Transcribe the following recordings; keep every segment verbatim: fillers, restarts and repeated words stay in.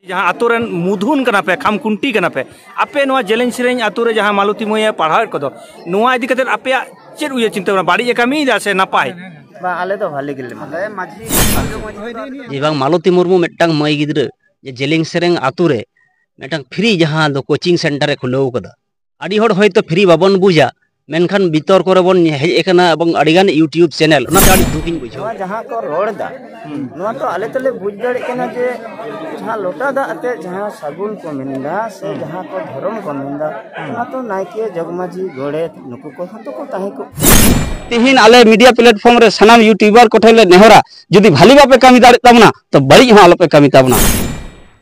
ᱡᱟᱦᱟᱸ ᱟᱛᱳ ᱨᱮᱱ ᱢᱩᱫᱷᱩᱱ ᱠᱟᱱᱟ ᱯᱮ, ᱠᱷᱟᱢ ᱠᱷᱩᱱᱴᱤ ᱠᱟᱱᱟ ᱯᱮ, ᱟᱯᱮ ᱱᱚᱣᱟ ᱡᱮᱞᱮᱧ ᱥᱮᱨᱮᱧ ᱟᱛᱳ ᱨᱮ ᱡᱟᱦᱟᱸ ᱢᱟᱞᱚᱛᱤ ᱢᱟᱹᱭᱮ ᱯᱟᱲᱦᱟᱣᱮᱫ ᱠᱚᱫᱚ, ᱱᱚᱣᱟ ᱤᱫᱤ ᱠᱟᱛᱮ ᱟᱯᱮᱭᱟᱜ ᱪᱮᱫ ᱩᱭᱦᱟᱹᱨ ᱪᱤᱱᱛᱟᱹ ᱵᱷᱟᱵᱽᱱᱟ? ᱵᱟᱹᱲᱤᱡ ᱮ ᱠᱟᱹᱢᱤᱭᱮᱫᱟ ᱥᱮ ᱱᱟᱯᱟᱭ? ᱵᱟᱝ, ᱟᱞᱮ ᱫᱚ ᱵᱷᱟᱞᱮ ᱜᱮᱞᱮ ᱢᱟᱱᱟᱣᱟ᱾ ᱡᱮ ᱵᱟᱝ, ᱢᱟᱞᱚᱛᱤ ᱢᱩᱨᱢᱩ ᱢᱤᱫᱴᱟᱝ ᱢᱟᱹᱭ ᱜᱤᱫᱽᱨᱟᱹ ᱡᱮ ᱡᱮᱞᱮᱧ ᱥᱮᱨᱮᱧ ᱟᱛᱳ ᱨᱮ ᱢᱤᱫᱴᱟᱝ ᱯᱷᱨᱤ ᱡᱟᱦᱟᱸ ᱫᱚ ᱠᱳᱪᱤᱝ ᱥᱮᱱᱴᱟᱨ ᱮ ᱠᱷᱩᱞᱟᱹᱣ ᱠᱟᱫᱟ᱾ ᱟᱹᱰᱤ ᱦᱚᱲ ᱦᱚᱭᱛᱳ ᱯᱷᱨᱤ ᱵᱟᱵᱚᱱ ᱵᱩᱡᱟ, ᱢᱮᱱᱠᱷᱟᱱ ᱵᱤᱛᱚᱨᱠᱚ ᱨᱮᱵᱚᱱ ᱦᱮᱡ ᱟᱠᱟᱱᱟ ᱮᱵᱚᱝ ᱟᱹᱰᱤᱜᱟᱱ YouTube ᱪᱮᱱᱮᱞ, ᱚᱱᱟᱛᱮ ᱟᱹᱰᱤ ᱫᱩᱠᱤᱧ ᱵᱩᱡᱷᱟᱹᱣᱟ᱾ ᱱᱚᱣᱟ ᱡᱟᱦᱟᱸ ᱠᱚ ᱨᱚᱲ ᱮᱫᱟ, ᱱᱚᱣᱟ ᱛᱚ ᱟᱞᱮ ᱛᱚᱞᱮ ᱵᱩᱡᱽ ᱫᱟᱲᱮᱭᱟᱜ ᱠᱟᱱᱟ ᱡᱮ ᱡᱟᱦᱟᱸ ᱞᱚᱴᱟ ᱫᱟᱜ ᱟᱛᱮ ᱡᱟᱦᱟᱸ ᱥᱟᱹᱜᱩᱱ ᱠᱚ ᱢᱮᱱᱫᱟ ᱥᱮ ᱡᱟᱦᱟᱸ ᱠᱚ ᱫᱷᱚᱨᱚᱢ ᱠᱚ ᱢᱮᱱᱫᱟ, ᱚᱱᱟ ᱛᱚ ᱱᱟᱭᱠᱮ, ᱡᱚᱜᱽᱢᱟᱹᱡᱷᱤ, ᱜᱚᱰᱮᱛ, ᱱᱩᱠᱩ ᱠᱚ ᱦᱚᱸᱛᱚ ᱠᱚ ᱛᱟᱦᱮᱸ ᱠᱚᱜ᱾ ᱛᱮᱦᱮᱧ ᱟᱞᱮ ᱢᱤᱰᱤᱭᱟ ᱯᱞᱟᱴᱯᱷᱚᱨᱢ ᱨᱮ ᱥᱟᱱᱟᱢ YouTuber ᱠᱚᱴᱷᱮᱱ ᱞᱮ ᱱᱮᱦᱚᱨᱟ, ᱡᱩᱫᱤ ᱵᱷᱟᱞᱤ ᱵᱟᱯᱮ ᱠᱟᱹᱢᱤ ᱫᱟᱲᱮᱭᱟᱜ ᱛᱟᱵᱚᱱᱟ, ᱛᱚ ᱵᱟᱹᱲᱤᱡ ᱦᱚᱸ ᱟᱞᱚᱯᱮ ᱠᱟᱹᱢᱤ ᱛᱟᱵᱚᱱᱟ᱾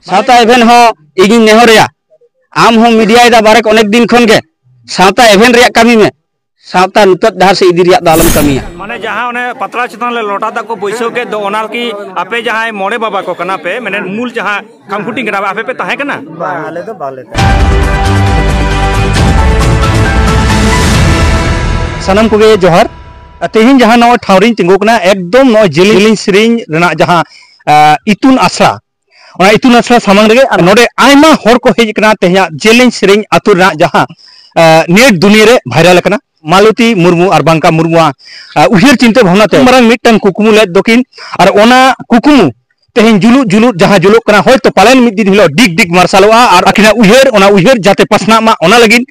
ᱥᱟᱶᱛᱟ ᱮᱵᱷᱮᱱ ᱦᱚᱸ ᱤᱧᱤᱧ ᱱᱮᱦᱚᱨᱮᱭᱟ, ᱟᱢ ᱦᱚᱸ ᱢᱤᱰᱤᱭᱟ ᱮᱫᱟ ᱵᱟᱨᱮᱠ ᱚᱱᱮᱠ ᱫᱤᱱ ᱠᱷᱚᱱ ᱜᱮ, ᱥᱟᱶᱛᱟ ᱮᱵᱷᱮᱱ ᱨᱮᱭᱟᱜ ᱠᱟᱹᱢᱤ ᱢᱮ, ᱥᱟᱶᱛᱟ ᱧᱩᱛᱟᱹᱛ ᱰᱟᱦᱟᱨ ᱥᱮᱫ ᱤᱫᱤ ᱨᱮᱭᱟᱜ ᱫᱚ ᱟᱞᱚᱢ ᱠᱟᱹᱢᱤᱭᱟ᱾ ᱢᱟᱱᱮ ᱡᱟᱦᱟᱸ ᱚᱱᱮ ᱯᱟᱛᱲᱟ ᱪᱮᱛᱟᱱ ᱨᱮ ᱞᱚᱴᱟ ᱫᱟᱜ ᱠᱚ ᱵᱟᱹᱭᱥᱟᱹᱣ ᱠᱮᱫ ᱫᱚ, ᱚᱱᱟ ᱨᱮᱠᱤ ᱟᱯᱮ ᱡᱟᱦᱟᱸᱭ ᱢᱚᱬᱮ ᱵᱟᱵᱟ ᱠᱚ ᱠᱟᱱᱟ ᱯᱮ, ᱢᱟᱱᱮ ᱢᱩᱞ ᱡᱟᱦᱟᱸ ᱠᱷᱟᱢᱠᱷᱩᱴᱤ ᱠᱟᱱᱟ, ᱟᱯᱮ ᱯᱮ ᱛᱟᱦᱮᱸ ᱠᱟᱱᱟ? ᱵᱟᱝ, ᱟᱞᱮ ᱫᱚ ᱵᱟᱞᱮ ᱛᱟᱦᱮᱸ᱾ ᱥᱟᱱᱟᱢ ᱠᱚᱜᱮ ᱡᱚᱦᱟᱨ᱾ ᱛᱮᱦᱮᱧ ᱡᱟᱦᱟᱸ ᱱᱚᱣᱟ ᱴᱷᱟᱶ ᱨᱤᱧ ᱛᱤᱸᱜᱩ ᱠᱟᱱᱟ, ᱮᱠᱫᱚᱢ ᱱᱚᱜᱼᱚᱭ ᱡᱮᱞᱮᱧ ᱥᱮᱨᱮᱧ ᱨᱮᱱᱟᱜ ᱡᱟᱦᱟᱸ, ᱟᱸ, ᱤᱛᱩᱱ ᱟᱥᱲᱟ, ᱚᱱᱟ ᱤᱛᱩᱱ ᱟᱥᱲᱟ ᱥᱟᱢᱟᱝ ᱨᱮᱜᱮ᱾ ᱟᱨ ᱱᱚᱰᱮ ᱟᱭᱢᱟ ᱦᱚᱲ ᱠᱚ ᱦᱮᱡ ᱟᱠᱟᱱᱟ ᱛᱮᱦᱮᱧᱟᱜ ᱡᱮᱞᱮᱧ ᱥᱮᱨᱮᱧ ᱟᱛᱳ ᱨᱮᱱᱟᱜ ᱡᱟᱦᱟᱸ, ᱟᱸ, ᱱᱮᱴ ᱫᱩᱱᱤᱭᱟᱹ ᱨᱮ ᱵᱷᱟᱭᱨᱟᱞ ᱟᱠᱟᱱᱟ᱾ ᱢᱟᱞᱚᱛᱤ ᱢᱩᱨᱢᱩ ᱟᱨ ᱵᱟᱝᱠᱟ ᱢᱩᱨᱢᱩᱣᱟᱜ, ᱟᱸ, ᱩᱭᱦᱟᱹᱨ ᱪᱤᱱᱛᱟᱹ ᱵᱷᱟᱵᱽᱱᱟ ᱛᱮ ᱢᱟᱨᱟᱝ ᱢᱤᱫᱴᱟᱝ ᱠᱩᱠᱢᱩ ᱞᱮᱫ ᱫᱚᱠᱤᱱ, ᱟᱨ ᱚᱱᱟ ᱠᱩᱠᱢᱩ ᱛᱮᱦᱮᱧ ᱡᱩᱞᱩᱜ ᱡᱩᱞᱩᱜ ᱡᱟᱦᱟᱸ ᱡᱩᱞᱩᱜ ᱠᱟᱱᱟ, ᱦᱚᱭᱛᱚ ᱯᱟᱞᱮᱱ ᱢᱤᱫ ᱫᱤᱱ ᱦᱤᱞᱳᱜ ᱰᱤᱜᱽ ᱰᱤᱜᱽ ᱢᱟᱨᱥᱟᱞᱚᱜᱼᱟ᱾ ᱟᱨ ᱟᱹᱠᱤᱱᱟᱜ ᱩᱭᱦᱟᱹᱨ, ᱚᱱᱟ ᱩᱭᱦᱟᱹᱨ ᱡᱟᱛᱮ ᱯᱟᱥᱱᱟᱜ ᱢᱟ, ᱚᱱᱟ ᱞᱟᱹᱜᱤᱫ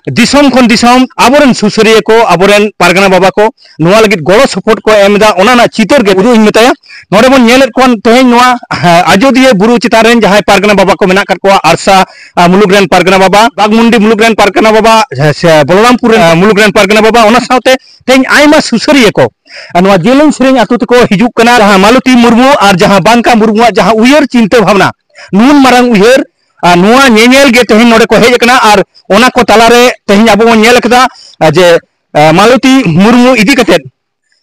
ᱫᱤᱥᱚᱢ ᱠᱷᱚᱱ ᱫᱤᱥᱚᱢ ᱟᱵᱚᱨᱮᱱ ᱥᱩᱥᱟᱹᱨᱤᱭᱟᱹ ᱠᱚ, ᱟᱵᱚᱨᱮᱱ ᱯᱟᱨᱜᱟᱱᱟ ᱵᱟᱵᱟ ᱠᱚ ᱱᱚᱣᱟ ᱞᱟᱹᱜᱤᱫ ᱜᱚᱲᱚ ᱥᱚᱯᱚᱦᱚᱫ ᱠᱚ ᱮᱢ ᱮᱫᱟ, ᱚᱱᱟ ᱨᱮᱱᱟᱜ ᱪᱤᱛᱟᱹᱨ ᱜᱮ ᱩᱫᱩᱜ ᱤᱧ ᱢᱮᱛᱟᱭᱟ᱾ ᱱᱚᱰᱮ ᱵᱚᱱ ᱧᱮᱞᱮᱫ ᱠᱚᱣᱟ ᱛᱮᱦᱮᱧ ᱱᱚᱣᱟ, ᱦᱮᱸ, ᱟᱡᱚᱫᱤᱭᱟᱹ ᱵᱩᱨᱩ ᱪᱮᱛᱟᱱ ᱨᱮᱱ ᱡᱟᱦᱟᱸᱭ ᱯᱟᱨᱜᱟᱱᱟ ᱵᱟᱵᱟ ᱠᱚ ᱢᱮᱱᱟᱜ ᱟᱠᱟᱫ ᱠᱚᱣᱟ, ᱟᱨᱥᱟ, ᱟ, ᱢᱩᱞᱩᱠ ᱨᱮᱱ ᱯᱟᱨᱜᱟᱱᱟ ᱵᱟᱵᱟ, ᱵᱟᱜᱽᱢᱩᱱᱰᱤ ᱢᱩᱞᱩᱠ ᱨᱮᱱ ᱯᱟᱨᱜᱟᱱᱟ ᱵᱟᱵᱟ, ᱥᱮ, ᱥᱮ ᱵᱚᱞᱚᱨᱟᱢᱯᱩᱨ ᱨᱮᱱ, ᱟ, ᱢᱩᱞᱩᱠ ᱨᱮᱱ ᱯᱟᱨᱜᱟᱱᱟ ᱵᱟᱵᱟ, ᱚᱱᱟ ᱥᱟᱶᱛᱮ ᱛᱮᱦᱮᱧ ᱟᱭᱢᱟ ᱥᱩᱥᱟᱹᱨᱤᱭᱟᱹ ᱠᱚ, ᱟ, ᱱᱚᱣᱟ ᱡᱮᱞᱮᱧ ᱥᱮᱨᱮᱧ ᱟᱛᱳ ᱛᱮᱠᱚ ᱦᱤᱡᱩᱜ ᱠᱟᱱᱟ᱾ ᱡᱟᱦᱟᱸ ᱢᱟᱞᱚᱛᱤ ᱢᱩᱨᱢᱩ ᱟᱨ ᱡᱟᱦᱟᱸ ᱵᱟᱝᱠᱟ ᱢᱩᱨᱢᱩᱣᱟᱜ ᱡᱟᱦᱟᱸ ᱩᱭᱦᱟᱹᱨ ᱪᱤᱱᱛᱟᱹ ᱵᱷᱟᱵᱽᱱᱟ, ᱱᱩᱱ ᱢᱟᱨᱟᱝ ᱩᱭᱦᱟᱹᱨ, ᱟᱨ ᱱᱚᱣᱟ ᱧᱮᱧᱮᱞ ᱜᱮ ᱛᱮᱦᱮᱧ ᱱᱚᱰᱮ ᱠᱚ ᱦᱮᱡ ᱟᱠᱟᱱᱟ᱾ ᱟᱨ ᱚᱱᱟ ᱠᱚ ᱛᱟᱞᱟᱨᱮ ᱛᱮᱦᱮᱧ ᱟᱵᱚ ᱵᱚᱱ ᱧᱮᱞ ᱟᱠᱟᱫᱟ, ᱟ, ᱡᱮ, ᱟ, ᱢᱟᱞᱚᱛᱤ ᱢᱩᱨᱢᱩ ᱤᱫᱤ ᱠᱟᱛᱮᱫ,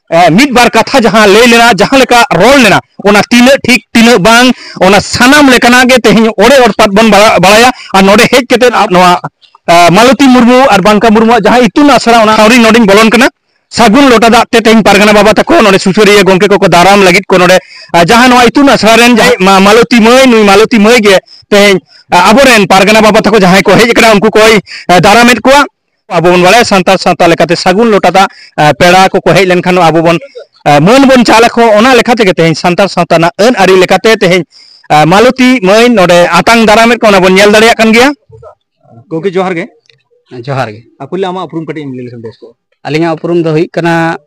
ᱟ, ᱢᱤᱫ ᱵᱟᱨ ᱠᱟᱛᱷᱟ ᱡᱟᱦᱟᱸ ᱞᱟᱹᱭ ᱞᱮᱱᱟ, ᱡᱟᱦᱟᱸ ᱞᱮᱠᱟ ᱨᱚᱲ ᱞᱮᱱᱟ, ᱚᱱᱟ ᱛᱤᱱᱟᱹᱜ ᱴᱷᱤᱠ ᱛᱤᱱᱟᱹᱜ ᱵᱟᱝ, ᱚᱱᱟ ᱥᱟᱱᱟᱢ ᱞᱮᱠᱟᱱᱟᱜ ᱜᱮ ᱛᱮᱦᱮᱧ ᱚᱲᱮ ᱚᱲᱯᱟᱛ ᱵᱚᱱ ᱵᱟᱲᱟ-, ᱵᱟᱲᱟᱭᱟ᱾ ᱟᱨ ᱱᱚᱰᱮ ᱦᱮᱡ ᱠᱟᱛᱮᱫ ᱱᱚᱣᱟ, ᱟ, ᱢᱟᱞᱚᱛᱤ ᱢᱩᱨᱢᱩ ᱟᱨ ᱵᱟᱝᱠᱟ ᱢᱩᱨᱢᱩᱣᱟᱜ ᱡᱟᱦᱟᱸ ᱤᱛᱩᱱ ᱟᱥᱲᱟ, ᱚᱱᱟ ᱴᱷᱟᱶ ᱨᱤᱧ ᱱᱚᱰᱮᱧ ᱵᱚᱞᱚᱱ ᱠᱟᱱᱟ᱾ ᱥᱟᱹᱜᱩᱱ ᱞᱚᱴᱟ ᱫᱟᱜ ᱛᱮ ᱛᱮᱦᱮᱧ ᱯᱟᱨᱜᱟᱱᱟ ᱵᱟᱵᱟ ᱛᱟᱠᱚ ᱱᱚᱰᱮ ᱥᱩᱥᱟᱹᱨᱤᱭᱟᱹ ᱜᱚᱢᱠᱮ ᱠᱚᱠᱚ ᱫᱟᱨᱟᱢ ᱞᱟᱹᱜᱤᱫ ᱠᱚ ᱱᱚᱰᱮ, ᱟ, ᱡᱟᱦᱟᱸ ᱱᱚᱣᱟ ᱤᱛᱩᱱ ᱟᱥᱲᱟ ᱨᱮᱱ ᱡᱟᱦᱟᱸᱭ ᱢᱟ-, ᱢᱟᱞᱚᱛᱤ ᱢᱟᱹᱭ, ᱱᱩᱭ ᱢᱟᱞᱚᱛᱤ ᱢᱟᱹᱭ ᱜᱮ ᱛᱮᱦᱮᱧ, ᱟ, ᱟᱵᱚᱨᱮᱱ ᱯᱟᱨᱜᱟᱱᱟ ᱵᱟᱵᱟ ᱛᱟᱠᱚ ᱡᱟᱦᱟᱸᱭ ᱠᱚ ᱦᱮᱡ ᱟᱠᱟᱱᱟ, ᱩᱱᱠᱩ ᱠᱚᱭ, ᱟ, ᱫᱟᱨᱟᱢᱮᱫ ᱠᱚᱣᱟ᱾ ᱟᱵᱚ ᱵᱚᱱ ᱵᱟᱲᱟᱭᱟ, ᱥᱟᱱᱛᱟᱲ ᱥᱟᱶᱛᱟ ᱞᱮᱠᱟᱛᱮ ᱥᱟᱹᱜᱩᱱ ᱞᱚᱴᱟ ᱫᱟᱜ, ᱟ, ᱯᱮᱲᱟ ᱠᱚᱠᱚ ᱦᱮᱡ ᱞᱮᱱᱠᱷᱟᱱ ᱟᱵᱚ ᱵᱚᱱ, ᱟ, ᱢᱟᱹᱱ ᱵᱚᱱ ᱪᱟᱞ ᱟᱠᱚ, ᱚᱱᱟ ᱞᱮᱠᱟ ᱛᱮᱜᱮ ᱛᱮᱦᱮᱧ ᱥᱟᱱᱛᱟᱲ ᱥᱟᱶᱛᱟ ᱨᱮᱱᱟᱜ ᱟᱹᱱ ᱟᱹᱨᱤ ᱞᱮᱠᱟᱛᱮ ᱛᱮᱦᱮᱧ, ᱟ, ᱢᱟᱞᱚᱛᱤ ᱢᱟᱹᱭ ᱱᱚᱰᱮ ᱟᱛᱟᱝ ᱫᱟᱨᱟᱢᱮᱫ ᱠᱚ, ᱚᱱᱟ ᱵᱚᱱ ᱧᱮᱞ ᱫᱟᱲᱮᱭᱟᱜ ᱠᱟᱱ ᱜᱮᱭᱟ᱾ ᱜᱚᱢᱠᱮ, ᱡᱚᱦᱟᱨ ᱜᱮ᱾ ᱡᱚᱦᱟᱨ ᱜᱮ᱾ ᱟ, ᱯᱩᱭᱞᱩ ᱟᱢᱟᱜ ᱩᱯᱨᱩᱢ ᱠᱟᱹᱴᱤᱡ ᱮᱢ ᱞᱟᱹᱭ ᱞᱮᱠᱷᱟᱱ ᱵᱮᱥ ᱠᱚᱜᱼᱟ᱾ ᱟᱹᱞᱤᱧᱟᱜ ᱩᱯᱨᱩᱢ ᱫᱚ ᱦᱩᱭᱩᱜ ᱠᱟᱱᱟ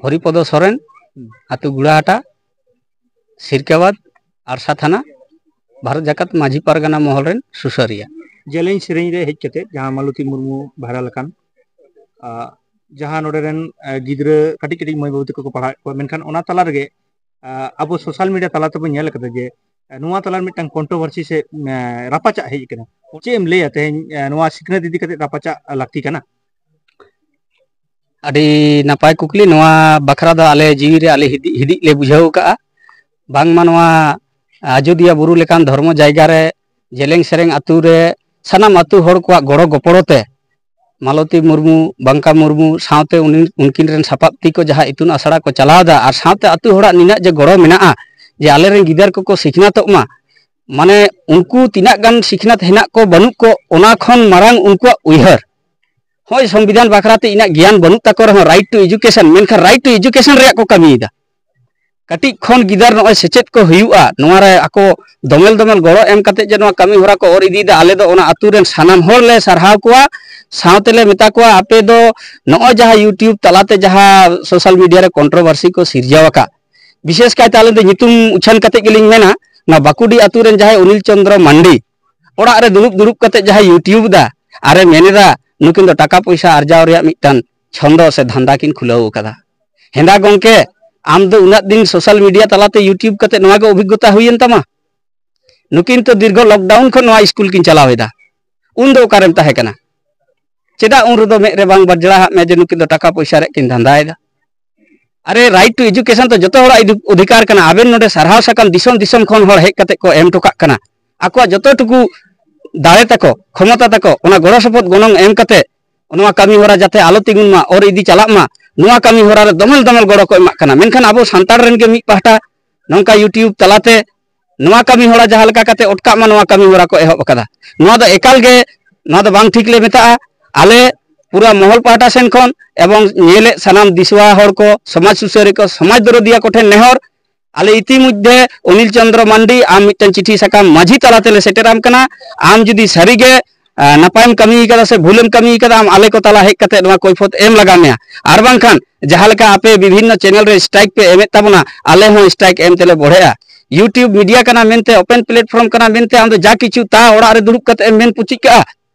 ᱦᱚᱨᱤᱯᱚᱫᱚ ᱥᱚᱨᱮᱱ, ᱦᱩᱸ᱾ ᱟᱹᱛᱩ ᱜᱩᱲᱟᱦᱟᱴᱟ, ᱥᱤᱨᱠᱟᱵᱟᱫᱽ, ᱟᱲᱥᱟ ᱛᱷᱟᱱᱟ, ᱵᱷᱟᱨᱚᱛ ᱡᱟᱠᱟᱛ ᱢᱟᱹᱡᱷᱤ ᱯᱟᱨᱜᱟᱱᱟ ᱢᱚᱦᱚᱞ ᱨᱮᱱ ᱥᱩᱥᱟᱹᱨᱤᱭᱟᱹ᱾ ᱡᱮᱞᱮᱧ ᱥᱮᱨᱮᱧ ᱨᱮ ᱦᱮᱡ ᱠᱟᱛᱮ ᱡᱟᱦᱟᱸ ᱢᱟᱞᱚᱛᱤ ᱢᱩᱨᱢᱩ viral ᱟᱠᱟᱱ, ᱟ, ᱡᱟᱦᱟᱸ ᱱᱚᱰᱮ ᱨᱮᱱ, ᱟ, ᱜᱤᱫᱽᱨᱟᱹ, ᱠᱟᱹᱴᱤᱡ ᱠᱟᱹᱴᱤᱡ ᱢᱟᱹᱭ ᱵᱟᱹᱵᱩ ᱛᱟᱠᱚ ᱠᱚ ᱯᱟᱲᱦᱟᱣᱮᱫ ᱠᱚᱣᱟ, ᱢᱮᱱᱠᱷᱟᱱ ᱚᱱᱟ ᱛᱟᱞᱟ ᱨᱮᱜᱮ, ᱟ, ᱟᱵᱚ social media ᱛᱟᱞᱟ ᱛᱮᱵᱚᱱ ᱧᱮᱞ ᱠᱟᱫᱟ ᱡᱮ, ᱟ, ᱱᱚᱣᱟ ᱛᱟᱞᱟ ᱨᱮ ᱢᱤᱫᱴᱟᱝ controversy ᱥᱮ, ᱟ, ᱨᱟᱯᱟᱪᱟᱜ ᱦᱮᱡ ᱟᱠᱟᱱᱟ᱾ ᱪᱮᱫ ᱮᱢ ᱞᱟᱹᱭᱟ ᱛᱮᱦᱮᱧ, ᱟ, ᱱᱚᱣᱟ ᱥᱤᱠᱷᱱᱟᱹᱛ ᱤᱫᱤ ᱠᱟᱛᱮ ᱨᱟᱯᱟᱪᱟᱜ ᱞᱟᱹᱠᱛᱤ ᱠᱟᱱᱟ? ᱟᱹᱰᱤ ᱱᱟᱯᱟᱭ ᱠᱩᱠᱞᱤ᱾ ᱱᱚᱣᱟ ᱵᱟᱠᱷᱨᱟ ᱫᱚ ᱟᱞᱮ ᱡᱤᱣᱤ ᱨᱮ ᱟᱞᱮ ᱦᱤᱫᱤᱡ, ᱦᱤᱫᱤᱡ ᱞᱮ ᱵᱩᱡᱷᱟᱹᱣ ᱠᱟᱜᱼᱟ᱾ ᱵᱟᱝᱢᱟ ᱱᱚᱣᱟ ᱟᱡᱳᱫᱤᱭᱟᱹ ᱵᱩᱨᱩ ᱞᱮᱠᱟᱱ ᱫᱷᱚᱨᱢᱚ ᱡᱟᱭᱜᱟ ᱨᱮ, ᱡᱮᱞᱮᱧ ᱥᱮᱨᱮᱧ ᱟᱹᱛᱩ ᱨᱮ ᱥᱟᱱᱟᱢ ᱟᱹᱛᱩ ᱦᱚᱲ ᱠᱚᱣᱟᱜ ᱜᱚᱲᱚ ᱜᱚᱯᱚᱲᱚ ᱛᱮ ᱢᱟᱞᱚᱛᱤ ᱢᱩᱨᱢᱩ, ᱵᱟᱝᱠᱟ ᱢᱩᱨᱢᱩ ᱥᱟᱶᱛᱮ ᱩᱱᱤ, ᱩᱱᱠᱤᱱ ᱨᱮᱱ ᱥᱟᱯᱟᱵ ᱛᱤ ᱠᱚ ᱡᱟᱦᱟᱸ ᱤᱛᱩᱱ ᱟᱥᱲᱟ ᱠᱚ ᱪᱟᱞᱟᱣ ᱮᱫᱟ ᱟᱨ ᱥᱟᱶᱛᱮ ᱟᱹᱛᱩ ᱦᱚᱲᱟᱜ ᱱᱤᱱᱟᱹᱜ ᱡᱮ ᱜᱚᱲᱚ ᱢᱮᱱᱟᱜᱼᱟ ᱡᱮ ᱟᱞᱮ ᱨᱮᱱ ᱜᱤᱫᱟᱹᱨ ᱠᱚᱠᱚ ᱥᱤᱠᱷᱱᱟᱹᱛᱚᱜ ᱢᱟ, ᱢᱟᱱᱮ ᱩᱱᱠᱩ ᱛᱤᱱᱟᱹᱜ ᱜᱟᱱ ᱥᱤᱠᱷᱱᱟᱹᱛ ᱦᱮᱱᱟᱜ ᱠᱚ ᱵᱟᱹᱱᱩᱜ ᱠᱚ, ᱚᱱᱟ ᱠᱷᱚᱱ ᱢᱟᱨᱟᱝ ᱩᱱᱠᱩᱣᱟᱜ ᱩᱭᱦᱟᱹᱨ᱾ ᱦᱳᱭ, ᱥᱚᱝᱵᱤᱫᱷᱟᱱ ᱵᱟᱠᱷᱨᱟ ᱛᱮ ᱤᱱᱟᱹᱜ ᱜᱮᱭᱟᱱ ᱵᱟᱹᱱᱩᱜ ᱛᱟᱠᱚ ᱨᱮᱦᱚᱸ right to education, ᱢᱮᱱᱠᱷᱟᱱ right to education ᱨᱮᱭᱟᱜ ᱠᱚ ᱠᱟᱹᱢᱤᱭᱮᱫᱟ᱾ ᱠᱟᱹᱴᱤᱡ ᱠᱷᱚᱱ ᱜᱤᱫᱟᱹᱨ ᱱᱚᱜᱼᱚᱭ ᱥᱮᱪᱮᱫ ᱠᱚ ᱦᱩᱭᱩᱜᱼᱟ, ᱱᱚᱣᱟ ᱨᱮ ᱟᱠᱚ ᱫᱚᱢᱮᱞ ᱫᱚᱢᱮᱞ ᱜᱚᱲᱚ ᱮᱢ ᱠᱟᱛᱮ ᱡᱮ ᱱᱚᱣᱟ ᱠᱟᱹᱢᱤ ᱦᱚᱨᱟ ᱠᱚ ᱚᱨ ᱤᱫᱤᱭᱮᱫᱟ, ᱟᱞᱮ ᱫᱚ ᱚᱱᱟ ᱟᱹᱛᱩ ᱨᱮᱱ ᱥᱟᱱᱟᱢ ᱦᱚᱲ ᱞᱮ ᱥᱟᱨᱦᱟᱣ ᱠᱚᱣᱟ᱾ ᱥᱟᱶᱛᱮ ᱞᱮ ᱢᱮᱛᱟ ᱠᱚᱣᱟ, ᱟᱯᱮ ᱫᱚ ᱱᱚᱜᱼᱚᱭ ᱡᱟᱦᱟᱸ YouTube ᱛᱟᱞᱟᱛᱮ ᱡᱟᱦᱟᱸ social media ᱨᱮ controversy ᱠᱚ ᱥᱤᱨᱡᱟᱹᱣ ᱟᱠᱟᱫ, ᱵᱤᱥᱮᱥ ᱠᱟᱭᱛᱮ ᱟᱞᱮ ᱫᱚ ᱧᱩᱛᱩᱢ ᱩᱪᱷᱟᱹᱱ ᱠᱟᱛᱮ ᱜᱮᱞᱤᱧ ᱢᱮᱱᱟ, ᱱᱚᱣᱟ ᱵᱟᱠᱩᱰᱤ ᱟᱹᱛᱩ ᱨᱮᱱ ᱡᱟᱦᱟᱸᱭ ᱚᱱᱤᱞ ᱪᱚᱸᱫᱽᱨᱚ ᱢᱟᱱᱰᱤ ᱚᱲᱟᱜ ᱨᱮ ᱫᱩᱲᱩᱵ ᱫᱩᱲᱩᱵ ᱠᱟᱛᱮ ᱡᱟᱦᱟᱸᱭ YouTube ᱫᱟ ᱟᱨᱮ ᱢᱮᱱ ᱮᱫᱟ, ᱱᱩᱠᱤᱱ ᱫᱚ ᱴᱟᱠᱟ ᱯᱚᱭᱥᱟ ᱟᱨᱡᱟᱣ ᱨᱮᱭᱟᱜ ᱢᱤᱫᱴᱟᱝ ᱪᱷᱚᱱᱫᱚ ᱥᱮ ᱫᱷᱟᱱᱫᱟ ᱠᱤᱱ ᱠᱷᱩᱞᱟᱹᱣ ᱟᱠᱟᱫᱟ᱾ ᱦᱮᱸᱫᱟ ᱜᱚᱝᱠᱮ, ᱟᱢ ᱫᱚ ᱩᱱᱟᱹᱜ ᱫᱤᱱ social media ᱛᱟᱞᱟᱛᱮ YouTube ᱠᱟᱛᱮ ᱱᱚᱣᱟ ᱜᱮ ᱚᱵᱷᱤᱜᱽᱜᱚᱛᱟ ᱦᱩᱭᱮᱱ ᱛᱟᱢᱟ? ᱱᱩᱠᱤᱱ ᱛᱚ ᱫᱤᱨᱜᱷᱚ lockdown ᱠᱷᱚᱱ ᱱᱚᱣᱟ ᱥᱠᱩᱞ ᱠᱤᱱ ᱪᱟᱞᱟᱣ ᱮᱫᱟ, ᱩᱱ ᱫᱚ ᱚᱠᱟᱨᱮᱢ ᱛᱟᱦᱮᱸ ᱠᱟᱱᱟ? ᱪᱮᱫᱟᱜ ᱩᱱ ᱨᱮᱫᱚ ᱢᱮᱫ ᱨᱮ ᱵᱟᱝ ᱵᱟᱡᱽᱲᱟᱦᱟᱜ ᱢᱮ ᱡᱮ ᱱᱩᱠᱤᱱ ᱫᱚ ᱴᱟᱠᱟ ᱯᱚᱭᱥᱟ ᱨᱮᱭᱟᱜ ᱠᱤᱱ ᱫᱷᱟᱱᱫᱟᱭᱮᱫᱟ? ᱟᱨᱮ, right to education ᱫᱚ ᱡᱚᱛᱚ ᱦᱚᱲᱟᱜ ᱤᱫᱤ-, ᱚᱫᱷᱤᱠᱟᱨ ᱠᱟᱱᱟ᱾ ᱟᱵᱮᱱ ᱱᱚᱰᱮ ᱥᱟᱨᱦᱟᱣ ᱥᱟᱠᱟᱢ ᱫᱤᱥᱚᱢ ᱫᱤᱥᱚᱢ ᱠᱷᱚᱱ ᱦᱚᱲ ᱦᱮᱡ ᱠᱟᱛᱮ ᱠᱚ ᱮᱢ ᱦᱚᱴᱚ ᱠᱟᱜ ᱠᱟᱱᱟ, ᱟᱠᱚᱣᱟᱜ ᱡᱚᱛᱚ ᱴᱩᱠᱩ ᱫᱟᱲᱮ ᱛᱟᱠᱚ, ᱠᱷᱚᱢᱚᱛᱟ ᱛᱟᱠᱚ, ᱚᱱᱟ ᱜᱚᱲᱚ ᱥᱚᱯᱚᱦᱚᱫ ᱜᱚᱱᱚᱝ ᱮᱢ ᱠᱟᱛᱮ ᱱᱚᱣᱟ ᱠᱟᱹᱢᱤ ᱦᱚᱨᱟ ᱡᱟᱛᱮ ᱟᱞᱚ ᱛᱤᱸᱜᱩᱱ ᱢᱟ, ᱚᱨ ᱤᱫᱤ ᱪᱟᱞᱟᱜ ᱢᱟ, ᱱᱚᱣᱟ ᱠᱟᱹᱢᱤ ᱦᱚᱨᱟ ᱨᱮ ᱫᱚᱢᱮᱞ ᱫᱚᱢᱮᱞ ᱜᱚᱲᱚ ᱠᱚ ᱮᱢᱟᱜ ᱠᱟᱱᱟ᱾ ᱢᱮᱱᱠᱷᱟᱱ ᱟᱵᱚ ᱥᱟᱱᱛᱟᱲ ᱨᱮᱱ ᱜᱮ ᱢᱤᱫ ᱯᱟᱦᱴᱟ ᱱᱚᱝᱠᱟ YouTube ᱛᱟᱞᱟᱛᱮ ᱱᱚᱣᱟ ᱠᱟᱹᱢᱤ ᱦᱚᱨᱟ ᱡᱟᱦᱟᱸ ᱞᱮᱠᱟ ᱠᱟᱛᱮ ᱚᱴᱠᱟᱜ ᱢᱟ, ᱱᱚᱣᱟ ᱠᱟᱹᱢᱤ ᱦᱚᱨᱟ ᱠᱚ ᱮᱦᱚᱵ ᱟᱠᱟᱫᱟ᱾ ᱱᱚᱣᱟ ᱫᱚ ᱮᱠᱟᱞ ᱜᱮ, ᱱᱚᱣᱟ ᱫᱚ ᱵᱟᱝ ᱴᱷᱤᱠ ᱞᱮ ᱢᱮᱛᱟᱜᱼᱟ᱾ ᱟᱞᱮ ᱯᱩᱨᱟ ᱢᱚᱦᱚᱞ ᱯᱟᱦᱴᱟ ᱥᱮᱱ ᱠᱷᱚᱱ ᱮᱵᱚᱝ ᱧᱮᱞᱮᱫ ᱥᱟᱱᱟᱢ ᱫᱤᱥᱣᱟ ᱦᱚᱲ ᱠᱚ, ᱥᱚᱢᱟᱡᱽ ᱥᱩᱥᱟᱹᱨᱤᱭᱟᱹ ᱠᱚ, ᱥᱚᱢᱟᱡᱽ ᱫᱚᱨᱚᱫᱤᱭᱟ ᱠᱚᱴᱷᱮᱱ ᱱᱮᱦᱚᱨ, ᱟᱞᱮ ᱤᱛᱤᱢᱚᱫᱽᱫᱷᱮ ᱚᱱᱤᱞ ᱪᱚᱱᱫᱨᱚ ᱢᱟᱱᱰᱤ ᱟᱢ ᱢᱤᱫᱴᱟᱝ ᱪᱤᱴᱷᱤ ᱥᱟᱠᱟᱢ ᱢᱟᱹᱡᱷᱤ ᱛᱟᱞᱟ ᱛᱮᱞᱮ ᱥᱮᱴᱮᱨᱟᱢ ᱠᱟᱱᱟ᱾ ᱟᱢ ᱡᱩᱫᱤ ᱥᱟᱹᱨᱤᱜᱮ, ᱟ, ᱱᱟᱯᱟᱭᱮᱢ ᱠᱟᱹᱢᱤ ᱠᱟᱫᱟ ᱥᱮ ᱵᱷᱩᱞᱮᱢ ᱠᱟᱹᱢᱤ ᱠᱟᱫᱟ, ᱟᱢ ᱟᱞᱮ ᱠᱚ ᱛᱟᱞᱟ ᱦᱮᱡ ᱠᱟᱛᱮ ᱱᱚᱣᱟ ᱠᱚᱭᱯᱷᱚᱛ ᱮᱢ ᱞᱟᱜᱟᱣ ᱢᱮᱭᱟ᱾ ᱟᱨ ᱵᱟᱝᱠᱷᱟᱱ ᱡᱟᱦᱟᱸ ᱞᱮᱠᱟ ᱟᱯᱮ ᱵᱤᱵᱷᱤᱱᱱᱚ ᱪᱮᱱᱮᱞ ᱨᱮ ᱥᱴᱨᱟᱭᱤᱠ ᱯᱮ ᱮᱢᱮᱫ ᱛᱟᱵᱚᱱᱟ, ᱟᱞᱮ ᱦᱚᱸ ᱥᱴᱨᱟᱭᱤᱠ ᱮᱢ ᱛᱮᱞᱮ ᱵᱚᱲᱦᱮᱜᱼᱟ᱾ YouTube ᱢᱤᱰᱤᱭᱟ ᱠᱟᱱᱟ ᱢᱮᱱᱛᱮ, ᱳᱯᱮᱱ ᱯᱞᱮᱴᱯᱷᱚᱨᱢ ᱠᱟᱱᱟ ᱢᱮᱱᱛᱮ, ᱟᱢ ᱫᱚ ᱡᱟ ᱠᱤᱪᱷᱩ ᱛᱟ ᱚᱲᱟᱜ ᱨᱮ ᱫᱩᱲᱩᱵ ᱠᱟᱛᱮ ᱮᱢ ᱢᱮᱱ ᱯᱩᱪᱤᱡ ᱠᱟᱜᱼᱟ᱾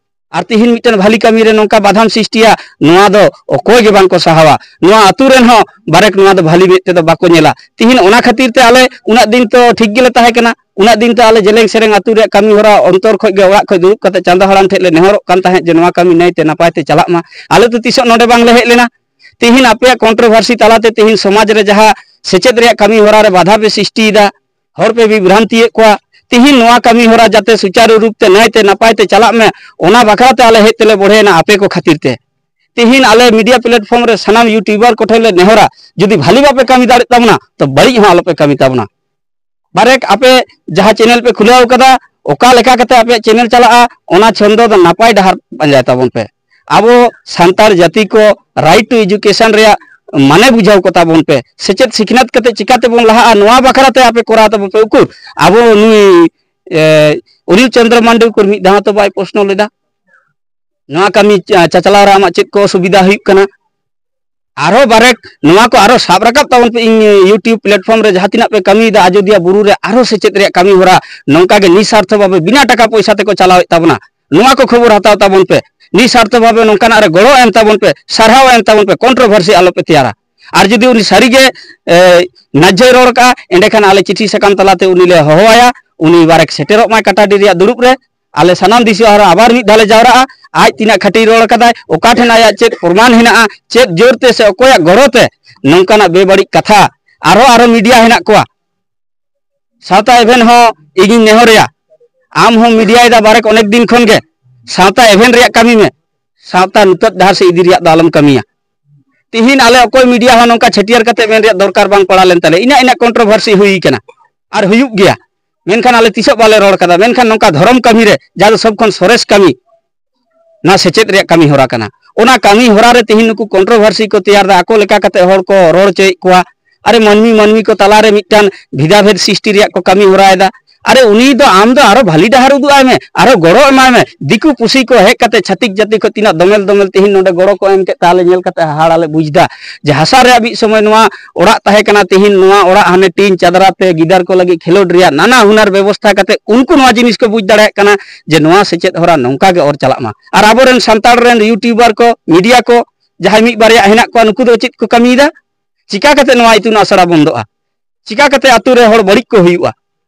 ᱟᱨ ᱛᱤᱦᱤᱧ ᱢᱤᱫᱴᱮᱱ ᱵᱷᱟᱞᱤ ᱠᱟᱹᱢᱤ ᱨᱮ ᱱᱚᱝᱠᱟ ᱵᱟᱫᱷᱟᱢ ᱥᱨᱤᱥᱴᱤᱭᱟ, ᱱᱚᱣᱟ ᱫᱚ ᱚᱠᱚᱭ ᱜᱮ ᱵᱟᱝ ᱠᱚ ᱥᱟᱦᱟᱣᱟ᱾ ᱱᱚᱣᱟ ᱟᱹᱛᱩ ᱨᱮᱱ ᱦᱚᱸ ᱵᱟᱨᱮᱠ ᱱᱚᱣᱟ ᱫᱚ ᱵᱷᱟᱞᱤ ᱢᱮᱫ ᱛᱮᱫᱚ ᱵᱟᱠᱚ ᱧᱮᱞᱟ᱾ ᱛᱤᱦᱤᱧ ᱚᱱᱟ ᱠᱷᱟᱹᱛᱤᱨ ᱛᱮ ᱟᱞᱮ ᱩᱱᱟᱹᱜ ᱫᱤᱱ ᱛᱚ ᱴᱷᱤᱠ ᱜᱮᱞᱮ ᱛᱟᱦᱮᱸ ᱠᱟᱱᱟ᱾ ᱩᱱᱟᱹᱜ ᱫᱤᱱ ᱛᱮ ᱟᱞᱮ ᱡᱮᱞᱮᱧ ᱥᱮᱨᱮᱧ ᱟᱹᱛᱩ ᱨᱮᱭᱟᱜ ᱠᱟᱹᱢᱤ ᱦᱚᱨᱟ ᱚᱱᱛᱚᱨ ᱠᱷᱚᱡ ᱜᱮ ᱚᱲᱟᱜ ᱠᱷᱚᱡ ᱫᱩᱲᱩᱵ ᱠᱟᱛᱮ ᱪᱟᱸᱫᱟ ᱦᱟᱲᱟᱢ ᱴᱷᱮᱡ ᱞᱮ ᱱᱮᱦᱚᱨᱚᱜ ᱠᱟᱱ ᱛᱟᱦᱮᱸᱫ ᱡᱮ ᱱᱚᱣᱟ ᱠᱟᱹᱢᱤ ᱱᱟᱹᱭᱛᱮ ᱱᱟᱯᱟᱭ ᱛᱮ ᱪᱟᱞᱟᱜ ᱢᱟ᱾ ᱟᱞᱮ ᱫᱚ ᱛᱤᱥᱚᱜ ᱱᱚᱰᱮ ᱵᱟᱝᱞᱮ ᱦᱮᱡ ᱞᱮᱱᱟ᱾ ᱛᱤᱦᱤᱧ ᱟᱯᱮᱭᱟᱜ ᱠᱚᱱᱴᱨᱳᱵᱷᱟᱨᱥᱤ ᱛᱟᱞᱟᱛᱮ ᱛᱤᱦᱤᱧ ᱥᱚᱢᱟᱡᱽ ᱨᱮ ᱡᱟᱦᱟᱸ ᱥᱮᱪᱮᱫ ᱨᱮᱭᱟᱜ ᱠᱟᱹᱢᱤ ᱦᱚᱨᱟ ᱨᱮ ᱵᱟᱫᱷᱟ ᱯᱮ ᱥᱨᱤᱥᱴᱤᱭᱮᱫᱟ, ᱦᱚᱲ ᱯᱮ ᱵᱤᱵᱷᱨᱟᱱᱛᱤᱭᱮᱫ ᱠᱚᱣᱟ᱾ ᱛᱤᱦᱤᱧ ᱱᱚᱣᱟ ᱠᱟᱹᱢᱤ ᱦᱚᱨᱟ ᱡᱟᱛᱮ ᱥᱩᱪᱟᱨᱩ ᱨᱩᱯ ᱛᱮ ᱱᱟᱭᱛᱮ ᱱᱟᱯᱟᱭ ᱛᱮ ᱪᱟᱞᱟᱜ ᱢᱮ, ᱚᱱᱟ ᱵᱟᱠᱷᱨᱟ ᱛᱮ ᱟᱞᱮ ᱦᱮᱡ ᱛᱮᱞᱮ ᱵᱚᱲᱦᱮᱭᱮᱱᱟ ᱟᱯᱮ ᱠᱚ ᱠᱷᱟᱹᱛᱤᱨ ᱛᱮ᱾ ᱛᱤᱦᱤᱧ ᱟᱞᱮ ᱢᱤᱰᱤᱭᱟ ᱯᱞᱮᱴᱯᱷᱚᱨᱢ ᱨᱮ ᱥᱟᱱᱟᱢ ᱭᱩᱴᱩᱵᱟᱨ ᱠᱚᱴᱷᱮᱱ ᱞᱮ ᱱᱮᱦᱚᱨᱟ, ᱡᱩᱫᱤ ᱵᱷᱟᱞᱤ ᱵᱟᱯᱮ ᱠᱟᱹᱢᱤ ᱫᱟᱲᱮᱜ ᱛᱟᱵᱚᱱᱟ ᱛᱚ ᱵᱟᱹᱲᱤᱡ ᱦᱚᱸ ᱟᱞᱚᱯᱮ ᱠᱟᱹᱢᱤ ᱛᱟᱵᱚᱱᱟ᱾ ᱵᱟᱨᱮᱠ ᱟᱯᱮ ᱡᱟᱦᱟᱸ ᱪᱮᱱᱮᱞ ᱯᱮ ᱠᱷᱩᱞᱟᱹᱣ ᱠᱟᱫᱟ, ᱚᱠᱟ ᱞᱮᱠᱟ ᱠᱟᱛᱮ ᱟᱯᱮᱭᱟᱜ ᱪᱮᱱᱮᱞ ᱪᱟᱞᱟᱜᱼᱟ, ᱚᱱᱟ ᱪᱷᱚᱱᱫᱚ ᱫᱚ ᱱᱟᱯᱟᱭ ᱰᱟᱦᱟᱨ ᱯᱟᱸᱡᱟᱭ ᱛᱟᱵᱚᱱ ᱯᱮ᱾ ᱟᱵᱚ ᱥᱟᱱᱛᱟᱲ ᱡᱟᱹᱛᱤ ᱠᱚ right to education ᱨᱮᱭᱟᱜ ᱢᱟᱱᱮ ᱵᱩᱡᱷᱟᱹᱣ ᱠᱚ ᱛᱟᱵᱚᱱ ᱯᱮ᱾ ᱥᱮᱪᱮᱫ ᱥᱤᱠᱷᱱᱟᱹᱛ ᱠᱟᱛᱮ ᱪᱤᱠᱟᱛᱮᱵᱚᱱ ᱞᱟᱦᱟᱜᱼᱟ, ᱱᱚᱣᱟ ᱵᱟᱠᱷᱨᱟ ᱛᱮ ᱟᱯᱮ ᱠᱚᱨᱟᱣ ᱛᱟᱵᱚᱱ ᱯᱮ᱾ ᱩᱠᱩᱨ ᱟᱵᱚ ᱱᱩᱭ, ᱮ, ᱚᱱᱤᱞ ᱪᱚᱱᱫᱨᱚ ᱢᱟᱱᱰᱤ ᱩᱠᱩᱨ ᱢᱤᱫ ᱫᱷᱟᱣ ᱛᱚ ᱵᱟᱭ ᱯᱨᱚᱥᱱᱚ ᱞᱮᱫᱟ? ᱱᱚᱣᱟ ᱠᱟᱹᱢᱤ ᱪᱟ-, ᱪᱟᱪᱞᱟᱣ ᱨᱮ ᱟᱢᱟᱜ ᱪᱮᱫ ᱠᱚ ᱚᱥᱩᱵᱤᱫᱷᱟ ᱦᱩᱭᱩᱜ ᱠᱟᱱᱟ? ᱟᱨᱦᱚᱸ ᱵᱟᱨᱮᱠ ᱱᱚᱣᱟ ᱠᱚ ᱟᱨᱦᱚᱸ ᱥᱟᱵ ᱨᱟᱠᱟᱵ ᱛᱟᱵᱚᱱ ᱯᱮ᱾ ᱤᱧ YouTube ᱯᱞᱮᱴᱯᱷᱚᱨᱢ ᱨᱮ ᱡᱟᱦᱟᱸ ᱛᱤᱱᱟᱹᱜ ᱯᱮ ᱠᱟᱹᱢᱤᱭᱮᱫᱟ, ᱟᱡᱚᱫᱤᱭᱟᱹ ᱵᱩᱨᱩ ᱨᱮ ᱟᱨᱦᱚᱸ ᱥᱮᱪᱮᱫ ᱨᱮᱭᱟᱜ ᱠᱟᱹᱢᱤ ᱦᱚᱨᱟ ᱱᱚᱝᱠᱟ ᱜᱮ ᱱᱤᱥᱟᱨᱛᱷᱚ ᱵᱷᱟᱵᱮ ᱵᱤᱱᱟ ᱴᱟᱠᱟ ᱯᱚᱭᱥᱟ ᱛᱮᱠᱚ ᱪᱟᱞᱟᱣᱮᱫ ᱛᱟᱵᱚᱱᱟ, ᱱᱚᱣᱟ ᱠᱚ ᱠᱷᱚᱵᱚᱨ ᱦᱟᱛᱟᱣ ᱛᱟᱵᱚᱱ ᱯᱮ᱾ ᱱᱤᱥᱟᱨᱛᱷᱚ ᱵᱷᱟᱵᱮ ᱱᱚᱝᱠᱟᱱᱟᱜ ᱨᱮ ᱜᱚᱲᱚ ᱮᱢ ᱛᱟᱵᱚᱱ ᱯᱮ, ᱥᱟᱨᱦᱟᱣ ᱮᱢ ᱛᱟᱵᱚᱱ ᱯᱮ, ᱠᱚᱱᱴᱨᱳᱵᱷᱟᱨᱥᱤ ᱟᱞᱚᱯᱮ ᱛᱮᱭᱟᱨᱟ᱾ ᱟᱨ ᱡᱩᱫᱤ ᱩᱱᱤ ᱥᱟᱹᱨᱤᱜᱮ, ᱮ, ᱱᱟᱡᱽᱡᱷᱚᱭ ᱨᱚᱲ ᱠᱟᱜᱼᱟ, ᱮᱸᱰᱮᱠᱷᱟᱱ ᱟᱞᱮ ᱪᱤᱴᱷᱤ ᱥᱟᱠᱟᱢ ᱛᱟᱞᱟᱛᱮ ᱩᱱᱤ ᱞᱮ ᱦᱚᱦᱚᱣᱟᱭᱟ, ᱩᱱᱤ ᱵᱟᱨᱮᱠ ᱥᱮᱴᱮᱨᱚᱜ ᱢᱟᱭ ᱠᱟᱴᱟᱰᱤ ᱨᱮᱭᱟᱜ ᱫᱩᱲᱩᱵ ᱨᱮ᱾ ᱟᱞᱮ ᱥᱟᱱᱟᱢ ᱫᱤᱥᱚᱢ ᱟᱨ ᱟᱵᱟᱨ ᱢᱤᱫ ᱫᱷᱟᱣ ᱞᱮ ᱡᱟᱣᱨᱟᱜᱼᱟ᱾ ᱟᱡ ᱛᱤᱱᱟᱹᱜ ᱠᱷᱟᱹᱴᱤ ᱨᱚᱲ ᱠᱟᱫᱟᱭ, ᱚᱠᱟ ᱴᱷᱮᱱ ᱟᱭᱟᱜ ᱪᱮᱫ ᱯᱨᱚᱢᱟᱱ ᱦᱮᱱᱟᱜᱼᱟ, ᱪᱮᱫ ᱡᱳᱨ ᱛᱮ ᱥᱮ ᱚᱠᱚᱭᱟᱜ ᱜᱚᱲᱚ ᱛᱮ ᱱᱚᱝᱠᱟᱱᱟᱜ ᱵᱮᱵᱟᱹᱲᱤᱡ ᱠᱟᱛᱷᱟ᱾ ᱟᱨᱦᱚᱸ, ᱟᱨᱦᱚᱸ ᱢᱤᱰᱤᱭᱟ ᱦᱮᱱᱟᱜ ᱠᱚᱣᱟ, ᱥᱟᱶᱛᱟ ᱮᱵᱷᱮᱱ ᱦᱚᱸ ᱤᱧᱤᱧ ᱱᱮᱦᱚᱨᱮᱭᱟ, ᱟᱢ ᱦᱚᱸ ᱢᱤᱰᱤᱭᱟ ᱮᱫᱟ ᱵᱟᱨᱮᱠ ᱚᱱᱮᱠ ᱫᱤᱱ ᱠᱷᱚᱱ ᱜᱮ, ᱥᱟᱶᱛᱟ ᱮᱵᱷᱮᱱ ᱨᱮᱭᱟᱜ ᱠᱟᱹᱢᱤ ᱢᱮ, ᱥᱟᱶᱛᱟ ᱧᱩᱛᱟᱹᱛ ᱰᱟᱦᱟᱨ ᱥᱮᱫ ᱤᱫᱤ ᱨᱮᱭᱟᱜ ᱫᱚ ᱟᱞᱚᱢ ᱠᱟᱹᱢᱤᱭᱟ᱾ ᱛᱤᱦᱤᱧ ᱟᱞᱮ ᱚᱠᱚᱭ ᱢᱤᱰᱤᱭᱟ ᱦᱚᱸ ᱱᱚᱝᱠᱟ ᱪᱷᱟᱹᱴᱭᱟᱹᱨ ᱠᱟᱛᱮ ᱢᱮᱱ ᱨᱮᱭᱟᱜ ᱫᱚᱨᱠᱟᱨ ᱵᱟᱝ ᱯᱟᱲᱟᱣ ᱞᱮᱱ ᱛᱟᱞᱮ᱾ ᱤᱱᱟᱹ ᱤᱱᱟᱹ ᱠᱚᱱᱴᱨᱳᱵᱷᱟᱨᱥᱤ ᱦᱩᱭ ᱠᱟᱱᱟ ᱟᱨ ᱦᱩᱭᱩᱜ ᱜᱮᱭᱟ, ᱢᱮᱱᱠᱷᱟᱱ ᱟᱞᱮ ᱛᱤᱥᱚᱜ ᱵᱟᱞᱮ ᱨᱚᱲ ᱠᱟᱫᱟ᱾ ᱢᱮᱱᱠᱷᱟᱱ ᱱᱚᱝᱠᱟ ᱫᱷᱚᱨᱚᱢ ᱠᱟᱹᱢᱤ ᱨᱮ, ᱡᱟᱦᱟᱸ ᱫᱚ ᱥᱚᱵ ᱠᱷᱚᱱ ᱥᱚᱨᱮᱥ ᱠᱟᱹᱢᱤ, ᱱᱚᱣᱟ ᱥᱮᱪᱮᱫ ᱨᱮᱭᱟᱜ ᱠᱟᱹᱢᱤ ᱦᱚᱨᱟ ᱠᱟᱱᱟ᱾ ᱚᱱᱟ ᱠᱟᱹᱢᱤ ᱦᱚᱨᱟ ᱨᱮ ᱛᱤᱦᱤᱧ ᱱᱩᱠᱩ ᱠᱚᱱᱴᱨᱳᱵᱷᱟᱨᱥᱤ ᱠᱚ ᱛᱮᱭᱟᱨ ᱮᱫᱟ, ᱟᱠᱚ ᱞᱮᱠᱟ ᱠᱟᱛᱮ ᱦᱚᱲ ᱠᱚ ᱨᱚᱲ ᱦᱚᱪᱚᱭᱮᱫ ᱠᱚᱣᱟ᱾ ᱟᱨᱮ, ᱢᱟᱹᱱᱢᱤ ᱢᱟᱹᱱᱢᱤ ᱠᱚ ᱛᱟᱞᱟᱨᱮ ᱢᱤᱫᱴᱟᱝ ᱵᱷᱮᱫᱟᱵᱷᱮᱫ ᱥᱨᱤᱥᱴᱤ ᱨᱮᱭᱟᱜ ᱠᱚ ᱠᱟᱹᱢᱤ ᱦᱚᱨᱟᱭᱮᱫᱟ᱾ ᱟᱨᱮ, ᱩᱱᱤ ᱫᱚ, ᱟᱢ ᱫᱚ ᱟᱨᱚ ᱵᱷᱟᱹᱞᱤ ᱰᱟᱦᱟᱨ ᱩᱫᱩᱜ ᱟᱭ ᱢᱮ, ᱟᱨᱚ ᱜᱚᱲᱚ ᱮᱢᱟᱭ ᱢᱮ᱾ ᱫᱤᱠᱩ ᱯᱩᱥᱤ ᱠᱚ ᱦᱮᱡ ᱠᱟᱛᱮ, ᱪᱷᱟᱹᱛᱤᱠ ᱡᱟᱹᱛᱤ ᱠᱚ ᱛᱤᱱᱟᱹᱜ ᱫᱚᱢᱮᱞ ᱫᱚᱢᱮᱞ ᱛᱤᱦᱤᱧ ᱱᱚᱰᱮ ᱜᱚᱲᱚ ᱠᱚ ᱮᱢ ᱠᱮᱫ ᱛᱮ ᱟᱞᱮ ᱧᱮᱞ ᱠᱟᱛᱮ ᱦᱟᱦᱟᱲᱟ ᱞᱮ ᱵᱩᱡᱽ ᱮᱫᱟ᱾ ᱡᱮ ᱦᱟᱥᱟ ᱨᱮᱭᱟᱜ ᱢᱤᱫ ᱥᱚᱢᱚᱭ ᱱᱚᱣᱟ ᱚᱲᱟᱜ ᱛᱟᱦᱮᱸ ᱠᱟᱱᱟ, ᱛᱤᱦᱤᱧ ᱱᱚᱣᱟ ᱚᱲᱟᱜ ᱦᱟᱱᱮ ᱴᱤᱱ ᱪᱟᱫᱽᱨᱟ ᱛᱮ ᱜᱤᱫᱟᱹᱨ ᱠᱚ ᱞᱟᱹᱜᱤᱫ ᱠᱷᱮᱞᱳᱰ ᱨᱮᱭᱟᱜ ᱱᱟᱱᱟ ᱦᱩᱱᱟᱹᱨ ᱵᱮᱵᱚᱥᱛᱷᱟ ᱠᱟᱛᱮ ᱩᱱᱠᱩ ᱱᱚᱣᱟ ᱡᱤᱱᱤᱥ ᱠᱚ ᱵᱩᱡᱽ ᱫᱟᱲᱮᱭᱟᱜ ᱠᱟᱱᱟ ᱡᱮ ᱱᱚᱣᱟ ᱥᱮᱪᱮᱫ ᱦᱚᱨᱟ ᱱᱚᱝᱠᱟ ᱜᱮ ᱚᱨ ᱪᱟᱞᱟᱜ ᱢᱟ᱾ ᱟᱨ ᱟᱵᱚᱨᱮᱱ ᱥᱟᱱᱛᱟᱲ ᱨᱮᱱ ᱭᱩᱴᱩᱵᱟᱨ ᱠᱚ, ᱢᱤᱰᱤᱭᱟ ᱠᱚ, ᱡᱟᱦᱟᱸᱭ ᱢᱤᱫ ᱵᱟᱨᱭᱟ ᱦᱮᱱᱟᱜ ᱠᱚᱣᱟ, ᱱᱩᱠᱩ ᱫᱚ ᱪᱮᱫ ᱠᱚ ᱠᱟᱹᱢᱤᱭᱮᱫᱟ? ᱪᱤᱠᱟ ᱠᱟᱛᱮ ᱱᱚᱣᱟ ᱤᱛᱩᱱ ᱟᱥᱲᱟ ᱵᱚᱱᱫᱚᱜᱼᱟ? ᱪᱤᱠᱟ ᱠᱟᱛᱮ ᱟᱛᱳ ᱨᱮ ᱦᱚᱲ ᱵᱟᱹᱲᱤᱡ ᱠᱚ ᱦᱩᱭᱩᱜᱼᱟ?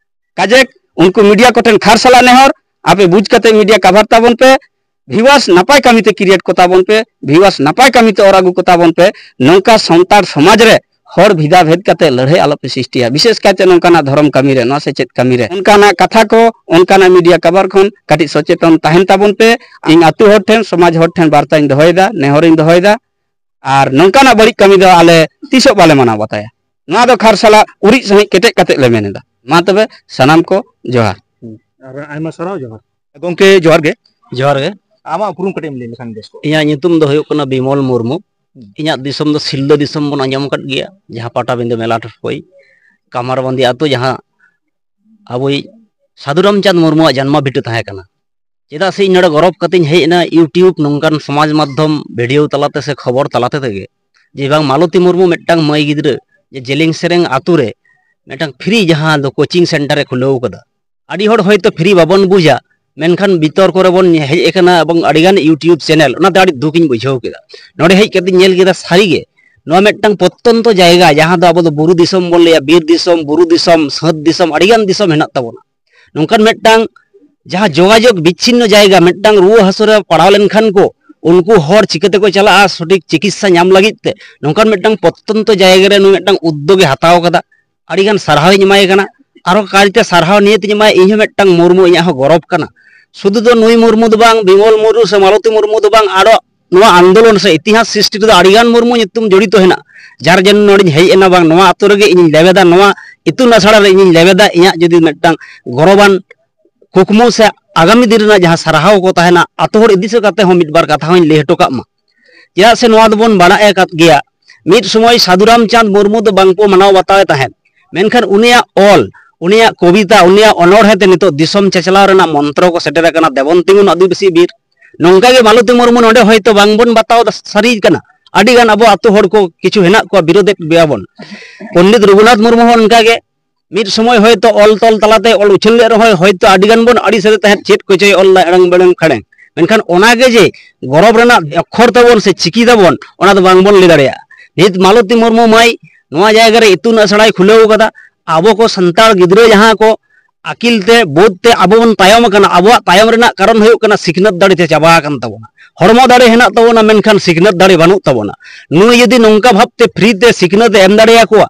ᱠᱟᱡᱮᱠ ᱩᱱᱠᱩ ᱢᱤᱰᱤᱭᱟ ᱠᱚᱴᱷᱮᱱ ᱠᱷᱟᱨ ᱥᱟᱞᱟᱜ ᱱᱮᱦᱚᱨ, ᱟᱯᱮ ᱵᱩᱡᱽ ᱠᱟᱛᱮ ᱢᱤᱰᱤᱭᱟ ᱠᱟᱵᱷᱟᱨ ᱛᱟᱵᱚᱱ ᱯᱮ, ᱵᱷᱤᱣᱟᱨᱥ ᱱᱟᱯᱟᱭ ᱠᱟᱹᱢᱤ ᱛᱮ ᱠᱨᱤᱭᱮᱴ ᱠᱚ ᱛᱟᱵᱚᱱ ᱯᱮ, ᱵᱷᱤᱣᱟᱨᱥ ᱱᱟᱯᱟᱭ ᱠᱟᱹᱢᱤ ᱛᱮ ᱚᱨ ᱟᱹᱜᱩ ᱠᱚ ᱛᱟᱵᱚᱱ ᱯᱮ᱾ ᱱᱚᱝᱠᱟ ᱥᱟᱱᱛᱟᱲ ᱥᱚᱢᱟᱡᱽ ᱨᱮ ᱦᱚᱲ ᱵᱷᱮᱫᱟ ᱵᱷᱮᱫ ᱠᱟᱛᱮ ᱞᱟᱹᱲᱦᱟᱹᱭ ᱟᱞᱚᱯᱮ ᱥᱨᱤᱥᱴᱤᱭᱟ, ᱵᱤᱥᱮᱥ ᱠᱟᱭᱛᱮ ᱱᱚᱝᱠᱟᱱᱟᱜ ᱫᱷᱚᱨᱚᱢ ᱠᱟᱹᱢᱤ ᱨᱮ, ᱱᱚᱣᱟ ᱥᱮᱪᱮᱫ ᱠᱟᱹᱢᱤ ᱨᱮ᱾ ᱚᱱᱠᱟᱱᱟᱜ ᱠᱟᱛᱷᱟ ᱠᱚ, ᱚᱱᱠᱟᱱᱟᱜ ᱢᱤᱰᱤᱭᱟ ᱠᱟᱵᱷᱟᱨ ᱠᱷᱚᱱ ᱠᱟᱹᱴᱤᱡ ᱥᱚᱪᱮᱛᱚᱱ ᱛᱟᱦᱮᱱ ᱛᱟᱵᱚᱱ ᱯᱮ᱾ ᱤᱧ ᱟᱹᱛᱩ ᱦᱚᱲ ᱴᱷᱮᱱ, ᱥᱚᱢᱟᱡᱽ ᱦᱚᱲ ᱴᱷᱮᱱ ᱵᱟᱨᱛᱟᱧ ᱫᱚᱦᱚᱭᱮᱫᱟ, ᱱᱮᱦᱚᱨᱤᱧ ᱫᱚᱦᱚᱭᱮᱫᱟ᱾ ᱟᱨ ᱱᱚᱝᱠᱟᱱᱟᱜ ᱵᱟᱹᱲᱤᱡ ᱠᱟᱹᱢᱤ ᱫᱚ ᱟᱞᱮ ᱛᱤᱥᱚᱜ ᱵᱟᱞᱮ ᱢᱟᱱᱟᱣ ᱵᱟᱛᱟᱭᱟ᱾ ᱱᱚᱣᱟ ᱫᱚ ᱠᱷᱟᱨᱥᱟᱞᱟ ᱩᱨᱤᱡ ᱥᱟᱺᱦᱤᱡ ᱠᱮᱴᱮᱡ ᱠᱟᱛᱮ ᱞᱮ ᱢᱮᱱ ᱮᱫᱟ᱾ ᱢᱟ ᱛᱚᱵᱮ ᱥᱟᱱᱟᱢ ᱠᱚ ᱡᱚᱦᱟᱨ᱾ ᱟᱨ ᱟᱭᱢᱟ ᱥᱟᱨᱦᱟᱣ, ᱡᱚᱦᱟᱨ᱾ ᱜᱚᱢᱠᱮ, ᱡᱚᱦᱟᱨ ᱜᱮ᱾ ᱡᱚᱦᱟᱨ ᱜᱮ᱾ ᱟᱢᱟᱜ ᱩᱯᱨᱩᱢ ᱠᱟᱹᱴᱤᱡ ᱮᱢ ᱞᱟᱹᱭ ᱞᱮᱠᱷᱟᱱ ᱵᱮᱥ ᱠᱚᱜᱼᱟ᱾ ᱤᱧᱟᱹᱜ ᱧᱩᱛᱩᱢ ᱫᱚ ᱦᱩᱭᱩᱜ ᱠᱟᱱᱟ ᱵᱤᱢᱚᱞ ᱢᱩᱨᱢᱩ᱾ ᱤᱧᱟᱹᱜ ᱫᱤᱥᱚᱢ ᱫᱚ ᱥᱤᱞᱫᱟᱹ ᱫᱤᱥᱚᱢ ᱵᱚᱱ ᱟᱸᱡᱚᱢ ᱟᱠᱟᱫ ᱜᱮᱭᱟ, ᱡᱟᱦᱟᱸ ᱯᱟᱴᱟᱵᱤᱸᱫᱟᱹ ᱢᱮᱞᱟ ᱴᱚᱴᱷᱟ ᱦᱳᱭ, ᱠᱟᱢᱟᱨᱵᱟᱸᱫᱤ ᱟᱹᱛᱩ, ᱡᱟᱦᱟᱸ ᱟᱵᱚᱭᱤᱡ ᱥᱟᱹᱫᱷᱩ ᱨᱟᱢᱪᱟᱸᱫᱽ ᱢᱩᱨᱢᱩᱣᱟᱜ ᱡᱟᱱᱢᱟ ᱵᱷᱤᱴᱟᱹ ᱛᱟᱦᱮᱸ ᱠᱟᱱᱟ᱾ ᱪᱮᱫᱟᱜ ᱥᱮ ᱤᱧ ᱱᱚᱰᱮ ᱜᱚᱨᱚᱵᱽ ᱠᱟᱛᱮᱧ ᱦᱮᱡ ᱮᱱᱟ YouTube ᱱᱚᱝᱠᱟᱱ ᱥᱚᱢᱟᱡᱽ ᱢᱟᱫᱽᱫᱷᱚᱢ ᱵᱷᱤᱰᱤᱭᱳ ᱛᱟᱞᱟᱛᱮ ᱥᱮ ᱠᱷᱚᱵᱚᱨ ᱛᱟᱞᱟᱛᱮ ᱛᱮᱜᱮ, ᱡᱮ ᱵᱟᱝ ᱢᱟᱞᱚᱛᱤ ᱢᱩᱨᱢᱩ ᱢᱤᱫᱴᱟᱝ ᱢᱟᱹᱭ ᱜᱤᱫᱽᱨᱟᱹ ᱡᱮ ᱡᱮᱞᱮᱧ ᱥᱮᱨᱮᱧ ᱟᱛᱳ ᱨᱮ ᱢᱤᱫᱴᱟᱝ ᱯᱷᱨᱤ ᱡᱟᱦᱟᱸ ᱫᱚ ᱠᱳᱪᱤᱝ ᱥᱮᱱᱴᱟᱨ ᱮ ᱠᱷᱩᱞᱟᱹᱣ ᱠᱟᱫᱟ᱾ ᱟᱹᱰᱤ ᱦᱚᱲ ᱦᱚᱭᱛᱳ ᱯᱷᱨᱤ ᱵᱟᱵᱚᱱ ᱵᱩᱡᱟ, ᱢᱮᱱᱠᱷᱟᱱ ᱵᱤᱛᱚᱨᱠᱚ ᱨᱮᱵᱚᱱ ᱦᱮᱡ ᱟᱠᱟᱱᱟ ᱮᱵᱚᱝ ᱟᱹᱰᱤᱜᱟᱱ YouTube ᱪᱮᱱᱮᱞ, ᱚᱱᱟᱛᱮ ᱟᱹᱰᱤ ᱫᱩᱠᱤᱧ ᱵᱩᱡᱷᱟᱹᱣ ᱠᱮᱫᱟ᱾ ᱱᱚᱰᱮ ᱦᱮᱡ ᱠᱟᱛᱮᱧ ᱧᱮᱞ ᱠᱮᱫᱟ ᱥᱟᱹᱨᱤᱜᱮ ᱱᱚᱣᱟ ᱢᱤᱫᱴᱟᱝ ᱯᱨᱚᱛᱛᱚᱱᱛᱚ ᱡᱟᱭᱜᱟ, ᱡᱟᱦᱟᱸ ᱫᱚ ᱟᱵᱚ ᱫᱚ ᱵᱩᱨᱩ ᱫᱤᱥᱚᱢ ᱵᱚᱱ ᱞᱟᱹᱭᱟ, ᱵᱤᱨ ᱫᱤᱥᱚᱢ, ᱵᱩᱨᱩ ᱫᱤᱥᱚᱢ, ᱥᱟᱹᱛ ᱫᱤᱥᱚᱢ, ᱟᱹᱰᱤᱜᱟᱱ ᱫᱤᱥᱚᱢ ᱦᱮᱱᱟᱜ ᱛᱟᱵᱚᱱᱟ᱾ ᱱᱚᱝᱠᱟᱱ ᱢᱤᱫᱴᱟᱝ ᱡᱟᱦᱟᱸ ᱡᱳᱜᱟᱡᱳᱜᱽ ᱵᱤᱪᱪᱷᱤᱱᱱᱚ ᱡᱟᱭᱜᱟ, ᱢᱤᱫᱴᱟᱝ ᱨᱩᱣᱟᱹ ᱦᱟᱹᱥᱩ ᱨᱮ ᱯᱟᱲᱟᱣ ᱞᱮᱱᱠᱷᱟᱱ ᱠᱚ, ᱩᱱᱠᱩ ᱦᱚᱲ ᱪᱤᱠᱟᱹ ᱛᱮᱠᱚ ᱪᱟᱞᱟᱜᱼᱟ ᱥᱚᱴᱷᱤᱠ ᱪᱤᱠᱤᱛᱥᱟ ᱧᱟᱢ ᱞᱟᱹᱜᱤᱫ ᱛᱮ? ᱱᱚᱝᱠᱟᱱ ᱢᱤᱫᱴᱟᱝ ᱯᱨᱚᱛᱛᱚᱱᱛᱚ ᱡᱟᱭᱜᱟ ᱨᱮ ᱱᱩᱭ ᱢᱤᱫᱴᱟᱝ ᱩᱫᱽᱫᱳᱜᱽ ᱮ ᱦᱟᱛᱟᱣ ᱠᱟᱫᱟ᱾ ᱟᱹᱰᱤᱜᱟᱱ ᱥᱟᱨᱦᱟᱣᱤᱧ ᱮᱢᱟᱭ ᱠᱟᱱᱟ᱾ ᱟᱨᱚ ᱠᱟᱭᱛᱮ ᱥᱟᱨᱦᱟᱣ ᱱᱤᱭᱟᱹ ᱛᱤᱧ ᱮᱢᱟᱭᱟ, ᱤᱧ ᱦᱚᱸ ᱢᱤᱫᱴᱟᱝ ᱢᱩᱨᱢᱩ, ᱤᱧᱟᱹᱜ ᱦᱚᱸ ᱜᱚᱨᱚᱵᱽ ᱠᱟᱱᱟ᱾ ᱥᱩᱫᱷᱩ ᱫᱚ ᱱᱩᱭ ᱢᱩᱨᱢᱩ ᱫᱚ ᱵᱟᱝ, ᱵᱤᱢᱚᱞ ᱢᱩᱨᱢᱩ ᱥᱮ ᱢᱟᱞᱚᱛᱤ ᱢᱩᱨᱢᱩ ᱫᱚ ᱵᱟᱝ, ᱟᱨᱚ ᱱᱚᱣᱟ ᱟᱱᱫᱳᱞᱚᱱ ᱥᱮ ᱤᱛᱤᱦᱟᱥ ᱥᱨᱤᱥᱴᱤ ᱨᱮᱫᱚ ᱟᱹᱰᱤᱜᱟᱱ ᱢᱩᱨᱢᱩ ᱧᱩᱛᱩᱢ ᱡᱚᱲᱤᱛᱚ ᱦᱮᱱᱟᱜ᱾ ᱡᱟᱨ ᱡᱚᱱᱱᱚ ᱱᱚᱰᱮᱧ ᱦᱮᱡ ᱮᱱᱟ, ᱵᱟᱝ ᱱᱚᱣᱟ ᱟᱛᱳ ᱨᱮᱜᱮ ᱤᱧᱤᱧ ᱞᱮᱵᱮᱫᱟ, ᱱᱚᱣᱟ ᱤᱛᱩᱱ ᱟᱥᱲᱟ ᱨᱮ ᱤᱧᱤᱧ ᱞᱮᱵᱮᱫᱟ, ᱤᱧᱟᱹᱜ ᱡᱩᱫᱤ ᱢᱤᱫᱴᱟᱝ ᱜᱚᱨᱚᱵᱟᱱ ᱠᱩᱠᱢᱩ ᱥᱮ ᱟᱜᱟᱢᱤ ᱫᱤᱱ ᱨᱮᱱᱟᱜ ᱡᱟᱦᱟᱸ ᱥᱟᱨᱦᱟᱣ ᱠᱚ ᱛᱟᱦᱮᱱᱟ, ᱟᱛᱳ ᱦᱚᱲ ᱤᱫᱤ ᱥᱮᱫ ᱠᱟᱛᱮ ᱦᱚᱸ ᱢᱤᱫ ᱵᱟᱨ ᱠᱟᱛᱷᱟ ᱦᱚᱸᱧ ᱞᱟᱹᱭ ᱦᱚᱴᱚ ᱠᱟᱜ ᱢᱟ᱾ ᱪᱮᱫᱟᱜ ᱥᱮ ᱱᱚᱣᱟ ᱫᱚᱵᱚᱱ ᱵᱟᱲᱟᱭ ᱟᱠᱟᱫ ᱜᱮᱭᱟ, ᱢᱤᱫ ᱥᱚᱢᱚᱭ ᱥᱟᱹᱫᱷᱩ ᱨᱟᱢᱪᱟᱸᱫᱽ ᱢᱩᱨᱢᱩ ᱫᱚ ᱵᱟᱝᱠᱚ ᱢᱟᱱᱟᱣ ᱵᱟᱛᱟᱣᱮ ᱛᱟᱦᱮᱸᱫ, ᱢᱮᱱᱠᱷᱟᱱ ᱩᱱᱤᱭᱟᱜ ᱚᱞ, ᱩᱱᱤᱭᱟᱜ ᱠᱚᱵᱤᱛᱟ, ᱩᱱᱤᱭᱟᱜ ᱚᱱᱚᱬᱦᱮ ᱛᱮ ᱱᱤᱛᱚᱜ ᱫᱤᱥᱚᱢ ᱪᱟᱪᱞᱟᱣ ᱨᱮᱱᱟᱜ ᱢᱚᱱᱛᱨᱚ ᱠᱚ ᱥᱮᱴᱮᱨ ᱟᱠᱟᱱᱟ᱾ ᱫᱮᱵᱚᱱ ᱛᱤᱸᱜᱩᱱ ᱟᱹᱫᱤᱵᱟᱹᱥᱤ ᱵᱤᱨ, ᱱᱚᱝᱠᱟ ᱜᱮ ᱢᱟᱞᱚᱛᱤ ᱢᱩᱨᱢᱩ ᱱᱚᱰᱮ ᱦᱚᱭᱛᱳ ᱵᱟᱝᱵᱚᱱ ᱵᱟᱛᱟᱣ ᱫᱟ-, ᱥᱟᱹᱨᱤ ᱠᱟᱱᱟ᱾ ᱟᱹᱰᱤ ᱜᱟᱱ ᱟᱵᱚ ᱟᱛᱳ ᱦᱚᱲ ᱠᱚ ᱠᱤᱪᱷᱩ ᱦᱮᱱᱟᱜ ᱠᱚᱣᱟ, ᱵᱤᱨᱳᱫᱮᱫ ᱜᱮᱭᱟ ᱵᱚᱱ᱾ ᱯᱚᱱᱰᱤᱛ ᱨᱚᱜᱷᱩᱱᱟᱛᱷ ᱢᱩᱨᱢᱩ ᱦᱚᱸ ᱚᱱᱠᱟ ᱜᱮ ᱢᱤᱫ ᱥᱚᱢᱚᱭ ᱦᱚᱭᱛᱳ ᱚᱞ ᱛᱚᱞ ᱛᱟᱞᱟᱛᱮ ᱚᱞ ᱩᱪᱷᱟᱹᱱ ᱞᱮᱫ ᱨᱮᱦᱚᱸᱭ ᱦᱚᱭᱛᱳ ᱟᱹᱰᱤ ᱜᱟᱱ ᱵᱚᱱ ᱟᱹᱲᱤᱥ ᱟᱫᱮ ᱛᱟᱦᱮᱸᱫ, ᱪᱮᱫ ᱠᱚᱪᱚᱭ ᱚᱞ ᱫᱟ ᱮᱲᱮᱝ ᱵᱮᱲᱮᱝ ᱠᱷᱟᱲᱮᱝ᱾ ᱢᱮᱱᱠᱷᱟᱱ ᱚᱱᱟ ᱜᱮ ᱡᱮ ᱜᱚᱨᱚᱵᱽ ᱨᱮᱱᱟᱜ ᱚᱠᱠᱷᱚᱨ ᱛᱟᱵᱚᱱ ᱥᱮ ᱪᱤᱠᱤ ᱛᱟᱵᱚᱱ, ᱚᱱᱟ ᱫᱚ ᱵᱟᱝᱵᱚᱱ ᱞᱟᱹᱭ ᱫᱟᱲᱮᱭᱟᱜᱼᱟ᱾ ᱱᱤᱛ ᱢᱟᱞᱚᱛᱤ ᱢᱩᱨᱢᱩ ᱢᱟᱹᱭ ᱱᱚᱣᱟ ᱡᱟᱭᱜᱟ ᱨᱮ ᱤᱛᱩᱱ ᱟᱥᱲᱟᱭ ᱠᱷᱩᱞᱟᱹᱣ ᱠᱟᱫᱟ᱾ ᱟᱵᱚ ᱠᱚ ᱥᱟᱱᱛᱟᱲ ᱜᱤᱫᱽᱨᱟᱹ ᱡᱟᱦᱟᱸ ᱠᱚ ᱟᱹᱠᱤᱞ ᱛᱮ, ᱵᱳᱫᱷ ᱛᱮ ᱟᱵᱚ ᱵᱚᱱ ᱛᱟᱭᱚᱢ ᱟᱠᱟᱱᱟ, ᱟᱵᱚᱣᱟᱜ ᱛᱟᱭᱚᱢ ᱨᱮᱱᱟᱜ ᱠᱟᱨᱚᱱ ᱦᱩᱭᱩᱜ ᱠᱟᱱᱟ ᱥᱤᱠᱷᱱᱟᱹᱛ ᱫᱟᱲᱮ ᱛᱮ ᱪᱟᱵᱟ ᱟᱠᱟᱱ ᱛᱟᱵᱚᱱᱟ᱾ ᱦᱚᱲᱢᱚ ᱫᱟᱲᱮ ᱦᱮᱱᱟᱜ ᱛᱟᱵᱚᱱᱟ, ᱢᱮᱱᱠᱷᱟᱱ ᱥᱤᱠᱷᱱᱟᱹᱛ ᱫᱟᱲᱮ ᱵᱟᱹᱱᱩᱜ ᱛᱟᱵᱚᱱᱟ᱾ ᱱᱩᱭ ᱡᱩᱫᱤ ᱱᱚᱝᱠᱟ ᱵᱷᱟᱵᱛᱮ ᱯᱷᱨᱤ ᱛᱮ ᱥᱤᱠᱷᱱᱟᱹᱛ ᱮ ᱮᱢ ᱫᱟᱲᱮᱭᱟᱠᱚᱣᱟ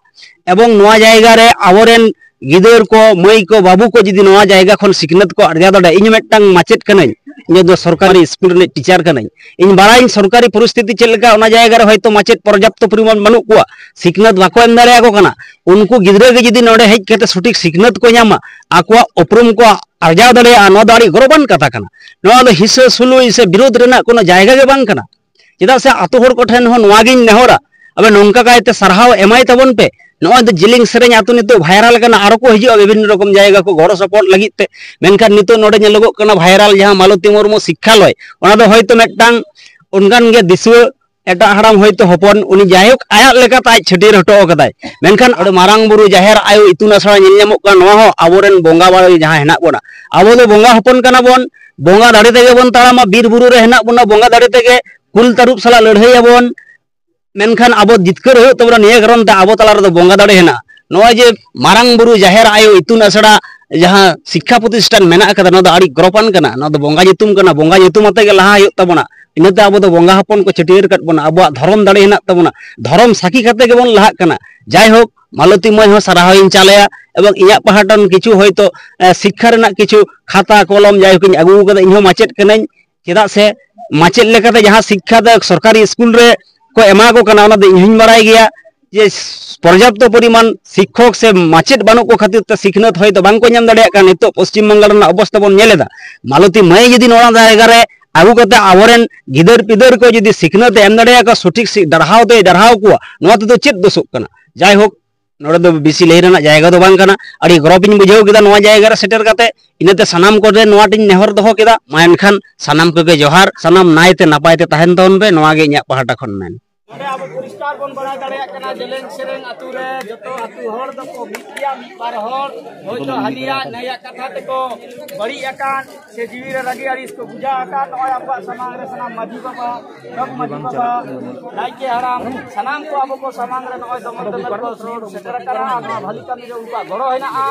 ᱮᱵᱚᱝ ᱱᱚᱣᱟ ᱡᱟᱭᱜᱟ ᱨᱮ ᱟᱵᱚᱨᱮᱱ ᱜᱤᱫᱟᱹᱨ ᱠᱚ, ᱢᱟᱹᱭ ᱠᱚ, ᱵᱟᱹᱵᱩ ᱠᱚ ᱡᱩᱫᱤ ᱱᱚᱣᱟ ᱡᱟᱭᱜᱟ ᱠᱷᱚᱱ ᱥᱤᱠᱷᱱᱟᱹᱛ ᱠᱚ ᱟᱨᱡᱟᱣ ᱫᱟᱲᱮᱭᱟᱜᱼᱟ, ᱤᱧ ᱢᱤᱫᱴᱟᱝ ᱢᱟᱪᱮᱫ ᱠᱟᱹᱱᱟᱹᱧ, ᱤᱧ ᱫᱚ ᱥᱚᱨᱠᱟᱨᱤ ᱥᱠᱩᱞ ᱨᱤᱱᱤᱡ ᱴᱤᱪᱟᱨ ᱠᱟᱹᱱᱟᱹᱧ, ᱤᱧ ᱵᱟᱲᱟᱭᱟᱹᱧ ᱥᱚᱨᱠᱟᱨᱤ ᱯᱚᱨᱤᱥᱛᱷᱤᱛᱤ ᱪᱮᱫ ᱞᱮᱠᱟ, ᱚᱱᱟ ᱡᱟᱭᱜᱟ ᱨᱮ ᱦᱚᱭᱛᱳ ᱢᱟᱪᱮᱫ ᱯᱚᱨᱡᱟᱯᱛᱚ ᱯᱚᱨᱤᱢᱟᱱ ᱵᱟᱹᱱᱩᱜ ᱠᱚᱣᱟ, ᱥᱤᱠᱷᱱᱟᱹᱛ ᱵᱟᱠᱚ ᱮᱢ ᱫᱟᱲᱮᱭᱟᱠᱚ ᱠᱟᱱᱟ᱾ ᱩᱱᱠᱩ ᱜᱤᱫᱽᱨᱟᱹ ᱜᱮ ᱡᱩᱫᱤ ᱱᱚᱰᱮ ᱦᱮᱡ ᱠᱟᱛᱮ ᱥᱚᱴᱷᱤᱠ ᱥᱤᱠᱷᱱᱟᱹᱛ ᱠᱚ ᱧᱟᱢᱟ, ᱟᱠᱚᱣᱟᱜ ᱩᱯᱨᱩᱢ ᱠᱚ ᱟᱨᱡᱟᱣ ᱫᱟᱲᱮᱭᱟᱜᱼᱟ, ᱱᱚᱣᱟ ᱫᱚ ᱟᱹᱰᱤ ᱜᱚᱨᱚᱵᱟᱱ ᱠᱟᱛᱷᱟ ᱠᱟᱱᱟ᱾ ᱱᱚᱣᱟ ᱫᱚ ᱦᱤᱥᱟᱹ ᱥᱩᱞᱩᱭ ᱥᱮ ᱵᱤᱨᱳᱫᱷ ᱨᱮᱱᱟᱜ ᱠᱳᱱᱳ ᱡᱟᱭᱜᱟ ᱜᱮ ᱵᱟᱝ ᱠᱟᱱᱟ᱾ ᱪᱮᱫᱟᱜ ᱥᱮ ᱟᱛᱳ ᱦᱚᱲ ᱠᱚᱴᱷᱮᱱ ᱦᱚᱸ ᱱᱚᱣᱟ ᱜᱤᱧ ᱱᱮᱦᱚᱨᱟ, ᱟᱵᱮ ᱱᱚᱝᱠᱟ ᱠᱟᱭᱛᱮ ᱥᱟᱨᱦᱟᱣ ᱮᱢᱟᱭ ᱛᱟᱵᱚᱱ ᱯᱮ᱾ ᱱᱚᱜᱼᱚᱭ ᱫᱚ ᱡᱮᱞᱮᱧ ᱥᱮᱨᱮᱧ ᱟᱛᱳ ᱱᱤᱛᱚᱜ ᱵᱷᱟᱭᱨᱟᱞ ᱠᱟᱱᱟ, ᱟᱨᱚ ᱠᱚ ᱦᱤᱡᱩᱜᱼᱟ ᱵᱤᱵᱷᱤᱱᱱᱚ ᱨᱚᱠᱚᱢ ᱡᱟᱭᱜᱟ ᱠᱚ ᱜᱚᱲᱚ ᱥᱚᱯᱚᱦᱚᱫ ᱞᱟᱹᱜᱤᱫ ᱛᱮ᱾ ᱢᱮᱱᱠᱷᱟᱱ ᱱᱤᱛᱚᱜ ᱱᱚᱰᱮ ᱧᱮᱞᱚᱜᱚᱜ ᱠᱟᱱᱟ ᱵᱷᱟᱭᱨᱟᱞ ᱡᱟᱦᱟᱸ ᱢᱟᱞᱚᱛᱤ ᱢᱩᱨᱢᱩ ᱥᱤᱠᱠᱷᱟᱞᱚᱭ, ᱚᱱᱟ ᱫᱚ ᱦᱚᱭᱛᱳ ᱢᱤᱫᱴᱟᱝ ᱚᱱᱠᱟᱱ ᱜᱮ ᱫᱤᱥᱩᱣᱟᱹ ᱮᱴᱟᱜ ᱦᱟᱲᱟᱢ ᱦᱚᱭᱛᱳ ᱦᱚᱯᱚᱱ, ᱩᱱᱤ ᱡᱟᱭᱦᱳᱠ ᱟᱭᱟᱜ ᱞᱮᱠᱟᱛᱮ ᱟᱡ ᱪᱷᱟᱹᱴᱭᱟᱹᱨ ᱦᱚᱴᱚ ᱟᱠᱟᱫᱟᱭ᱾ ᱢᱮᱱᱠᱷᱟᱱ ᱚᱸᱰᱮ ᱢᱟᱨᱟᱝ ᱵᱩᱨᱩ ᱡᱟᱦᱮᱨ ᱟᱭᱳ ᱤᱛᱩᱱ ᱟᱥᱲᱟ ᱧᱮᱞ ᱧᱟᱢᱚᱜ ᱠᱟᱱᱟ, ᱱᱚᱣᱟ ᱦᱚᱸ ᱟᱵᱚᱨᱮᱱ ᱵᱚᱸᱜᱟ ᱵᱟᱲᱮ ᱡᱟᱦᱟᱸ ᱦᱮᱱᱟᱜ ᱵᱚᱱᱟ, ᱟᱵᱚ ᱫᱚ ᱵᱚᱸᱜᱟ ᱦᱚᱯᱚᱱ ᱠᱟᱱᱟ ᱵᱚᱱ, ᱵᱚᱸᱜᱟ ᱫᱟᱲᱮ ᱛᱮᱜᱮ ᱵᱚᱱ ᱛᱟᱲᱟᱢᱟ, ᱵᱤᱨ ᱵᱩᱨᱩ ᱨᱮ ᱦᱮᱱᱟᱜ ᱵᱚᱱᱟ, ᱵᱚᱸᱜᱟ ᱫᱟᱲᱮ ᱛᱮᱜᱮ ᱠᱩᱞ ᱛᱟᱹᱨᱩᱵ ᱥᱟᱞᱟᱜ ᱞᱟᱹᱲᱦᱟᱹᱭ ᱟᱵᱚᱱ᱾ ᱢᱮᱱᱠᱷᱟᱱ ᱟᱵᱚ ᱡᱤᱛᱠᱟᱹᱨ ᱦᱩᱭᱩᱜ ᱛᱟᱵᱚᱱᱟ, ᱱᱤᱭᱟᱹ ᱠᱟᱨᱚᱱ ᱛᱮ ᱟᱵᱚ ᱛᱟᱞᱟ ᱨᱮᱫᱚ ᱵᱚᱸᱜᱟ ᱫᱟᱲᱮ ᱦᱮᱱᱟᱜᱼᱟ᱾ ᱱᱚᱜᱼᱚᱭ ᱡᱮ ᱢᱟᱨᱟᱝ ᱵᱩᱨᱩ ᱡᱟᱦᱮᱨ ᱟᱭᱳ ᱤᱛᱩᱱ ᱟᱥᱲᱟ ᱡᱟᱦᱟᱸ ᱥᱤᱠᱠᱷᱟ ᱯᱨᱚᱛᱤᱥᱴᱷᱟᱱ ᱢᱮᱱᱟᱜ ᱟᱠᱟᱫᱟ, ᱱᱚᱣᱟ ᱫᱚ ᱟᱹᱰᱤ ᱜᱚᱨᱚᱵᱟᱱ ᱠᱟᱱᱟ᱾ ᱱᱚᱣᱟ ᱫᱚ ᱵᱚᱸᱜᱟ ᱧᱩᱛᱩᱢ ᱠᱟᱱᱟ, ᱵᱚᱸᱜᱟ ᱧᱩᱛᱩᱢ ᱟᱛᱮ ᱜᱮ ᱞᱟᱦᱟ ᱦᱩᱭᱩᱜ ᱛᱟᱵᱚᱱᱟ᱾ ᱤᱱᱟᱹᱛᱮ ᱟᱵᱚ ᱫᱚ ᱵᱚᱸᱜᱟ ᱦᱚᱯᱚᱱ ᱠᱚ ᱪᱷᱟᱹᱴᱭᱟᱹᱨ ᱟᱠᱟᱫ ᱵᱚᱱᱟ, ᱟᱵᱚᱣᱟᱜ ᱫᱷᱚᱨᱚᱢ ᱫᱟᱲᱮ ᱦᱮᱱᱟᱜ ᱛᱟᱵᱚᱱᱟ, ᱫᱷᱚᱨᱚᱢ ᱥᱟᱹᱠᱷᱤ ᱠᱟᱛᱮ ᱜᱮᱵᱚᱱ ᱞᱟᱦᱟᱜ ᱠᱟᱱᱟ᱾ ᱡᱟᱭᱦᱳᱠ, ᱢᱟᱞᱚᱛᱤ ᱢᱟᱹᱭ ᱦᱚᱸ ᱥᱟᱨᱦᱟᱣ ᱤᱧ ᱪᱟᱞᱮᱭᱟ, ᱮᱵᱚᱝ ᱤᱧᱟᱹᱜ ᱯᱟᱦᱴᱟᱱ ᱠᱤᱪᱷᱩ ᱦᱚᱭᱛᱳ, ᱮ, ᱥᱤᱠᱠᱷᱟ ᱨᱮᱱᱟᱜ ᱠᱤᱪᱷᱩ ᱠᱷᱟᱛᱟ ᱠᱚᱞᱚᱢ ᱡᱟᱭᱦᱳᱠ ᱤᱧ ᱟᱹᱜᱩ ᱟᱠᱟᱫᱟ, ᱤᱧ ᱦᱚᱸ ᱢᱟᱪᱮᱫ ᱠᱟᱹᱱᱟᱹᱧ᱾ ᱪᱮᱫᱟᱜ ᱥᱮ ᱢᱟᱪᱮᱫ ᱞᱮᱠᱟᱛᱮ ᱡᱟᱦᱟᱸ ᱥᱤᱠᱠᱷᱟ ᱫᱚ ᱥᱚᱨᱠᱟᱨᱤ ᱥᱠᱩᱞ ᱨᱮ ᱠᱚ ᱮᱢᱟ ᱠᱚ ᱠᱟᱱᱟ, ᱚᱱᱟ ᱫᱚ ᱤᱧ ᱦᱚᱸᱧ ᱵᱟᱲᱟᱭ ᱜᱮᱭᱟ ᱡᱮ ᱯᱚᱨᱡᱟᱯᱛᱚ ᱯᱚᱨᱤᱢᱟᱱ ᱥᱤᱠᱠᱷᱚᱠ ᱥᱮ ᱢᱟᱪᱮᱫ ᱵᱟᱹᱱᱩᱜ ᱠᱚ ᱠᱷᱟᱹᱛᱤᱨ ᱛᱮ ᱥᱤᱠᱷᱱᱟᱹᱛ ᱦᱚᱭᱛᱳ ᱵᱟᱝ ᱠᱚ ᱧᱟᱢ ᱫᱟᱲᱮᱭᱟᱜ ᱠᱟᱱᱟ᱾ ᱱᱤᱛᱚᱜ ᱯᱚᱥᱪᱤᱢ ᱵᱟᱝᱜᱟᱞ ᱨᱮᱱᱟᱜ ᱚᱵᱚᱥᱛᱟ ᱵᱚᱱ ᱧᱮᱞ ᱮᱫᱟ᱾ ᱢᱟᱞᱚᱛᱤ ᱢᱟᱹᱭ ᱡᱩᱫᱤ ᱱᱚᱣᱟ ᱡᱟᱭᱜᱟ ᱨᱮ ᱟᱹᱜᱩ ᱠᱟᱛᱮ ᱟᱵᱚᱨᱮᱱ ᱜᱤᱫᱟᱹᱨ ᱯᱤᱫᱟᱹᱨ ᱠᱚ ᱡᱩᱫᱤ ᱥᱤᱠᱷᱱᱟᱹᱛ ᱮ ᱮᱢ ᱫᱟᱲᱮᱭᱟᱠᱚᱣᱟ, ᱥᱚᱴᱷᱤᱠ ᱥᱤ-, ᱰᱟᱨᱦᱟᱣ ᱛᱮᱭ ᱰᱟᱨᱦᱟᱣ ᱠᱚᱣᱟ, ᱱᱚᱣᱟ ᱛᱮᱫᱚ ᱪᱮᱫ ᱫᱳᱥᱳᱜ ᱠᱟᱱᱟ? ᱡᱟᱭᱦᱳᱠ, ᱱᱚᱰᱮ ᱫᱚ ᱵᱮᱥᱤ ᱞᱟᱹᱭ ᱨᱮᱱᱟᱜ ᱡᱟᱭᱜᱟ ᱫᱚ ᱵᱟᱝ ᱠᱟᱱᱟ᱾ ᱟᱹᱰᱤ ᱜᱚᱨᱚᱵᱽ ᱤᱧ ᱵᱩᱡᱷᱟᱹᱣ ᱠᱮᱫᱟ ᱱᱚᱣᱟ ᱡᱟᱭᱜᱟ ᱨᱮ ᱥᱮᱴᱮᱨ ᱠᱟᱛᱮ᱾ ᱤᱱᱟᱹᱛᱮ ᱥᱟᱱᱟᱢ ᱠᱚᱴᱷᱮᱱ ᱱᱚᱣᱟ ᱴᱤᱧ ᱱᱮᱦᱚᱨ ᱫᱚᱦᱚ ᱠᱮᱫᱟ, ᱢᱟ ᱮᱱᱠᱷᱟᱱ ᱥᱟᱱᱟᱢ ᱠᱚᱜᱮ ᱡᱚᱦᱟᱨ, ᱥᱟᱱᱟᱢ ᱱᱟᱭᱛᱮ ᱱᱟᱯᱟᱭ ᱛᱮ ᱛᱟᱦᱮᱱ ᱛᱟᱵᱚᱱ ᱯᱮ, ᱱᱚᱣᱟ ᱜᱮ ᱤᱧᱟᱹᱜ ᱯᱟᱦᱴᱟ ᱠᱷᱚᱱ ᱢᱮᱱ᱾ ᱱᱚᱰᱮ ᱟᱵᱚ ᱯᱚᱨᱤᱥᱠᱟᱨ ᱵᱚᱱ ᱵᱟᱲᱟᱭ ᱫᱟᱲᱮᱭᱟᱜ ᱠᱟᱱᱟ, ᱡᱮᱞᱮᱧ ᱥᱮᱨᱮᱧ ᱟᱹᱛᱩ ᱨᱮ ᱡᱚᱛᱚ ᱟᱹᱛᱩ ᱦᱚᱲ ᱫᱚᱠᱚ ᱢᱤᱫ ᱜᱮᱭᱟ, ᱢᱤᱫ ᱵᱟᱨ ᱦᱚᱲ ᱦᱚᱭᱛᱳ ᱦᱟᱹᱱᱤᱭᱟᱜ ᱱᱟᱹᱭᱟᱜ ᱠᱟᱛᱷᱟ ᱛᱮᱠᱚ ᱵᱟᱹᱲᱤᱡ ᱟᱠᱟᱱ ᱥᱮ ᱡᱤᱣᱤ ᱨᱮ ᱨᱟᱹᱜᱤ ᱟᱹᱲᱤᱥ ᱠᱚ ᱵᱩᱡᱷᱟᱹᱣ ᱟᱠᱟᱱ᱾ ᱱᱚᱜᱼᱚᱭ ᱟᱵᱚᱣᱟᱜ ᱥᱟᱢᱟᱝ ᱨᱮ ᱥᱟᱱᱟᱢ ᱢᱟᱹᱡᱷᱤ ᱵᱟᱵᱟ, ᱡᱚᱜᱽ ᱢᱟᱹᱡᱷᱤ ᱵᱟᱵᱟ, ᱱᱟᱭᱠᱮ ᱦᱟᱲᱟᱢ, ᱥᱟᱱᱟᱢ ᱠᱚ ᱟᱵᱚ ᱠᱚ ᱥᱟᱢᱟᱝ ᱨᱮ ᱱᱚᱜᱼᱚᱭ ᱫᱚᱢᱚᱞ ᱫᱚᱢᱮᱞ ᱠᱚ ᱥᱮᱴᱮᱨ ᱟᱠᱟᱱᱟ᱾ ᱱᱚᱣᱟ ᱵᱷᱟᱹᱞᱤ ᱠᱟᱹᱢᱤ ᱨᱮ ᱩᱱᱠᱩᱣᱟᱜ ᱜᱚᱲᱚ ᱦᱮᱱᱟᱜᱼᱟ᱾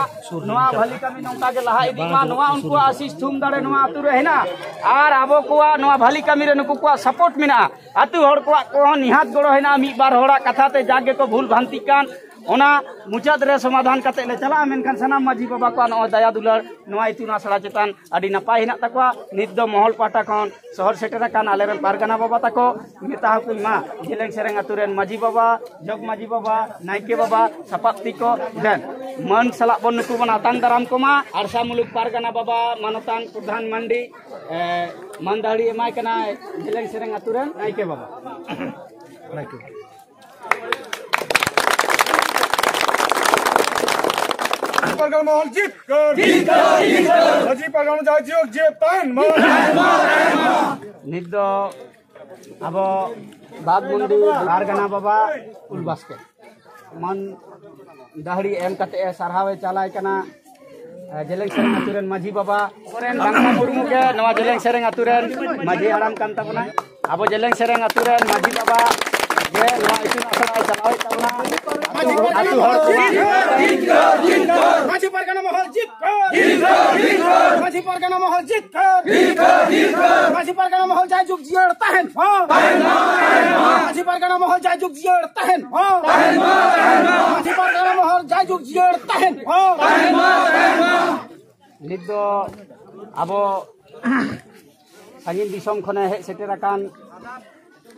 ᱱᱚᱣᱟ ᱵᱷᱟᱹᱞᱤ ᱠᱟᱹᱢᱤ ᱱᱚᱝᱠᱟ ᱜᱮ ᱞᱟᱦᱟ ᱤᱫᱤᱜ ᱢᱟ, ᱱᱚᱣᱟ ᱩᱱᱠᱩᱣᱟᱜ ᱟᱥᱤᱥ ᱛᱷᱩᱢ ᱫᱟᱲᱮ ᱱᱚᱣᱟ ᱟᱹᱛᱩ ᱨᱮ ᱦᱮᱱᱟᱜᱼᱟ᱾ ᱟᱨ ᱟᱵᱚ ᱠᱚᱣᱟᱜ ᱱᱚᱣᱟ ᱵᱷᱟᱹᱞᱤ ᱠᱟᱹᱢᱤ ᱨᱮ ᱱᱩᱠᱩ ᱠᱚᱣᱟᱜ ᱥᱟᱯᱳᱨᱴ ᱢᱮᱱᱟᱜᱼᱟ᱾ ᱟᱹᱛᱩ ᱦᱚᱲ ᱠᱚᱣᱟᱜ ᱠᱚᱦᱚᱸ ᱱᱤᱦᱟᱛ ᱜᱚᱲᱚ ᱦᱮᱱᱟᱜᱼᱟ᱾ ᱢᱤᱫ ᱵᱟᱨ ᱦᱚᱲᱟᱜ ᱠᱟᱛᱷᱟ ᱛᱮ ᱡᱟᱜ ᱜᱮᱠᱚ ᱵᱷᱩᱞ ᱵᱷᱟᱱᱛᱤᱜ ᱠᱟᱱ, ᱚᱱᱟ ᱢᱩᱪᱟᱹᱫ ᱨᱮ ᱥᱚᱢᱟᱫᱷᱟᱱ ᱠᱟᱛᱮ ᱞᱮ ᱪᱟᱞᱟᱜᱼᱟ᱾ ᱢᱮᱱᱠᱷᱟᱱ ᱥᱟᱱᱟᱢ ᱢᱟᱹᱡᱷᱤ ᱵᱟᱵᱟ ᱠᱚᱣᱟᱜ ᱱᱚᱜᱼᱚᱭ ᱫᱟᱭᱟ ᱫᱩᱞᱟᱹᱲ ᱱᱚᱣᱟ ᱤᱛᱩᱱ ᱟᱥᱲᱟ ᱪᱮᱛᱟᱱ ᱟᱹᱰᱤ ᱱᱟᱯᱟᱭ ᱦᱮᱱᱟᱜ ᱛᱟᱠᱚᱣᱟ᱾ ᱱᱤᱛ ᱫᱚ ᱢᱚᱦᱚᱞ ᱯᱟᱦᱴᱟ ᱠᱷᱚᱱ ᱥᱚᱦᱚᱨ ᱥᱮᱴᱮᱨ ᱟᱠᱟᱱ ᱟᱞᱮᱨᱮᱱ ᱯᱟᱨᱜᱟᱱᱟ ᱵᱟᱵᱟ ᱛᱟᱠᱚ ᱢᱮᱛᱟ ᱦᱟᱠᱚ ᱢᱟ, ᱡᱮᱞᱮᱧ ᱥᱮᱨᱮᱧ ᱟᱹᱛᱩ ᱨᱮᱱ ᱢᱟᱹᱡᱷᱤ ᱵᱟᱵᱟ, ᱡᱚᱜᱽ ᱢᱟᱹᱡᱷᱤ ᱵᱟᱵᱟ, ᱱᱟᱭᱠᱮ ᱵᱟᱵᱟ ᱥᱟᱯᱟᱵ ᱛᱤ ᱠᱚ ᱫᱮᱱ ᱢᱟᱹᱱ ᱥᱟᱞᱟᱜ ᱵᱚᱱ ᱱᱩᱠᱩ ᱵᱚᱱ ᱟᱛᱟᱝ ᱫᱟᱨᱟᱢ ᱠᱚᱢᱟ᱾ ᱟᱲᱥᱟ ᱢᱩᱞᱩᱠ ᱯᱟᱨᱜᱟᱱᱟ ᱵᱟᱵᱟ ᱢᱟᱱᱚᱛᱟᱱ ᱯᱨᱚᱫᱷᱟᱱ ᱢᱟᱱᱰᱤ, ᱮ, ᱢᱟᱹᱱ ᱫᱟᱹᱦᱲᱤ ᱮᱢᱟᱭ ᱠᱟᱱᱟᱭ ᱡᱮᱞᱮᱧ ᱥᱮᱨᱮᱧ ᱟᱹᱛᱩ ᱨᱮᱱ ᱱᱟᱭᱠᱮ ᱵᱟᱵᱟ᱾ ᱱᱟᱭᱠᱮ᱾ ᱯᱟᱨᱜᱟᱱᱟ ᱢᱚᱦᱚᱞ ᱡᱤᱛᱠᱟᱹᱨ᱾ ᱢᱟᱹᱡᱷᱤ ᱯᱟᱨᱜᱟᱱᱟ ᱡᱟᱭ ᱡᱩᱜᱽ ᱡᱤᱭᱟᱹᱲ ᱛᱟᱦᱮᱱ ᱢᱟ᱾ ᱱᱤᱛ ᱫᱚ ᱟᱵᱚ ᱵᱟᱜᱽᱢᱩᱱᱰᱤ ᱯᱟᱨᱜᱟᱱᱟ ᱵᱟᱵᱟ ᱩᱞ ᱵᱟᱥᱠᱮ ᱢᱟᱹᱱ ᱫᱟᱹᱦᱲᱤ ᱮᱢ ᱠᱟᱛᱮ ᱮ ᱥᱟᱨᱦᱟᱣ ᱮ ᱪᱟᱞᱟᱭ ᱠᱟᱱᱟ᱾ ᱡᱮᱞᱮᱧ ᱥᱮᱨᱮᱧ ᱟᱹᱛᱩ ᱨᱮᱱ ᱢᱟᱹᱡᱷᱤ ᱵᱟᱵᱟ ᱠᱚᱨᱮᱱ ᱵᱟᱝᱠᱟ ᱢᱩᱨᱢᱩ ᱜᱮ ᱱᱚᱣᱟ ᱡᱮᱞᱮᱧ ᱥᱮᱨᱮᱧ ᱟᱹᱛᱩ ᱨᱮᱱ ᱢᱟᱹᱡᱷᱤ ᱦᱟᱲᱟᱢ ᱠᱟᱱ ᱛᱟᱵᱚᱱᱟᱭ᱾ ᱟᱵᱚ ᱡᱮᱞᱮᱧ ᱥᱮᱨᱮᱧ ᱟᱹᱛᱩ ᱨᱮᱱ ᱢᱟᱹᱡᱷᱤ ᱵᱟᱵᱟ ᱜᱮ ᱱᱚᱣᱟ ᱤᱛᱩᱱ ᱟᱥᱲᱟᱭ ᱪᱟᱞᱟᱣᱮᱫ ᱛᱟᱵᱚᱱᱟ᱾ ᱟᱹᱛᱩ ᱦᱚᱲ ᱠᱚ ᱢᱟᱹᱡᱷᱤ ᱯᱟᱨᱜᱟᱱᱟ ᱢᱚᱦᱚᱞ ᱡᱤᱛᱠᱟᱹᱨ᱾ ᱢᱟᱹᱡᱷᱤ ᱯᱟᱨᱜᱟᱱᱟ ᱢᱚᱦᱚᱞ ᱡᱤᱛᱠᱟᱹᱨ᱾ ᱢᱟᱹᱡᱷᱤ ᱯᱟᱨᱜᱟᱱᱟ ᱢᱚᱦᱚᱞ ᱡᱟᱭᱡᱩᱜᱽ ᱡᱤᱭᱟᱹᱲ ᱛᱟᱦᱮᱱ ᱢᱟ᱾ ᱢᱟᱹᱡᱷᱤ ᱯᱟᱨᱜᱟᱱᱟ ᱢᱚᱦᱚᱞ ᱡᱟᱭᱡᱩᱜᱽ ᱡᱤᱭᱟᱹᱲ ᱛᱟᱦᱮᱱ ᱢᱟ᱾ ᱢᱟᱹᱡᱷᱤ ᱯᱟᱨᱜᱟᱱᱟ ᱢᱚᱦᱚᱞ ᱡᱟᱭᱡᱩᱜᱽ ᱡᱤᱭᱟᱹᱲ ᱛᱟᱦᱮᱱ ᱢᱟ᱾ ᱱᱤᱛ ᱫᱚ ᱟᱵᱚ ᱥᱟᱺᱜᱤᱧ ᱫᱤᱥᱚᱢ ᱠᱷᱚᱱᱮ ᱦᱮᱡ ᱥᱮᱴᱮᱨ ᱟᱠᱟᱱ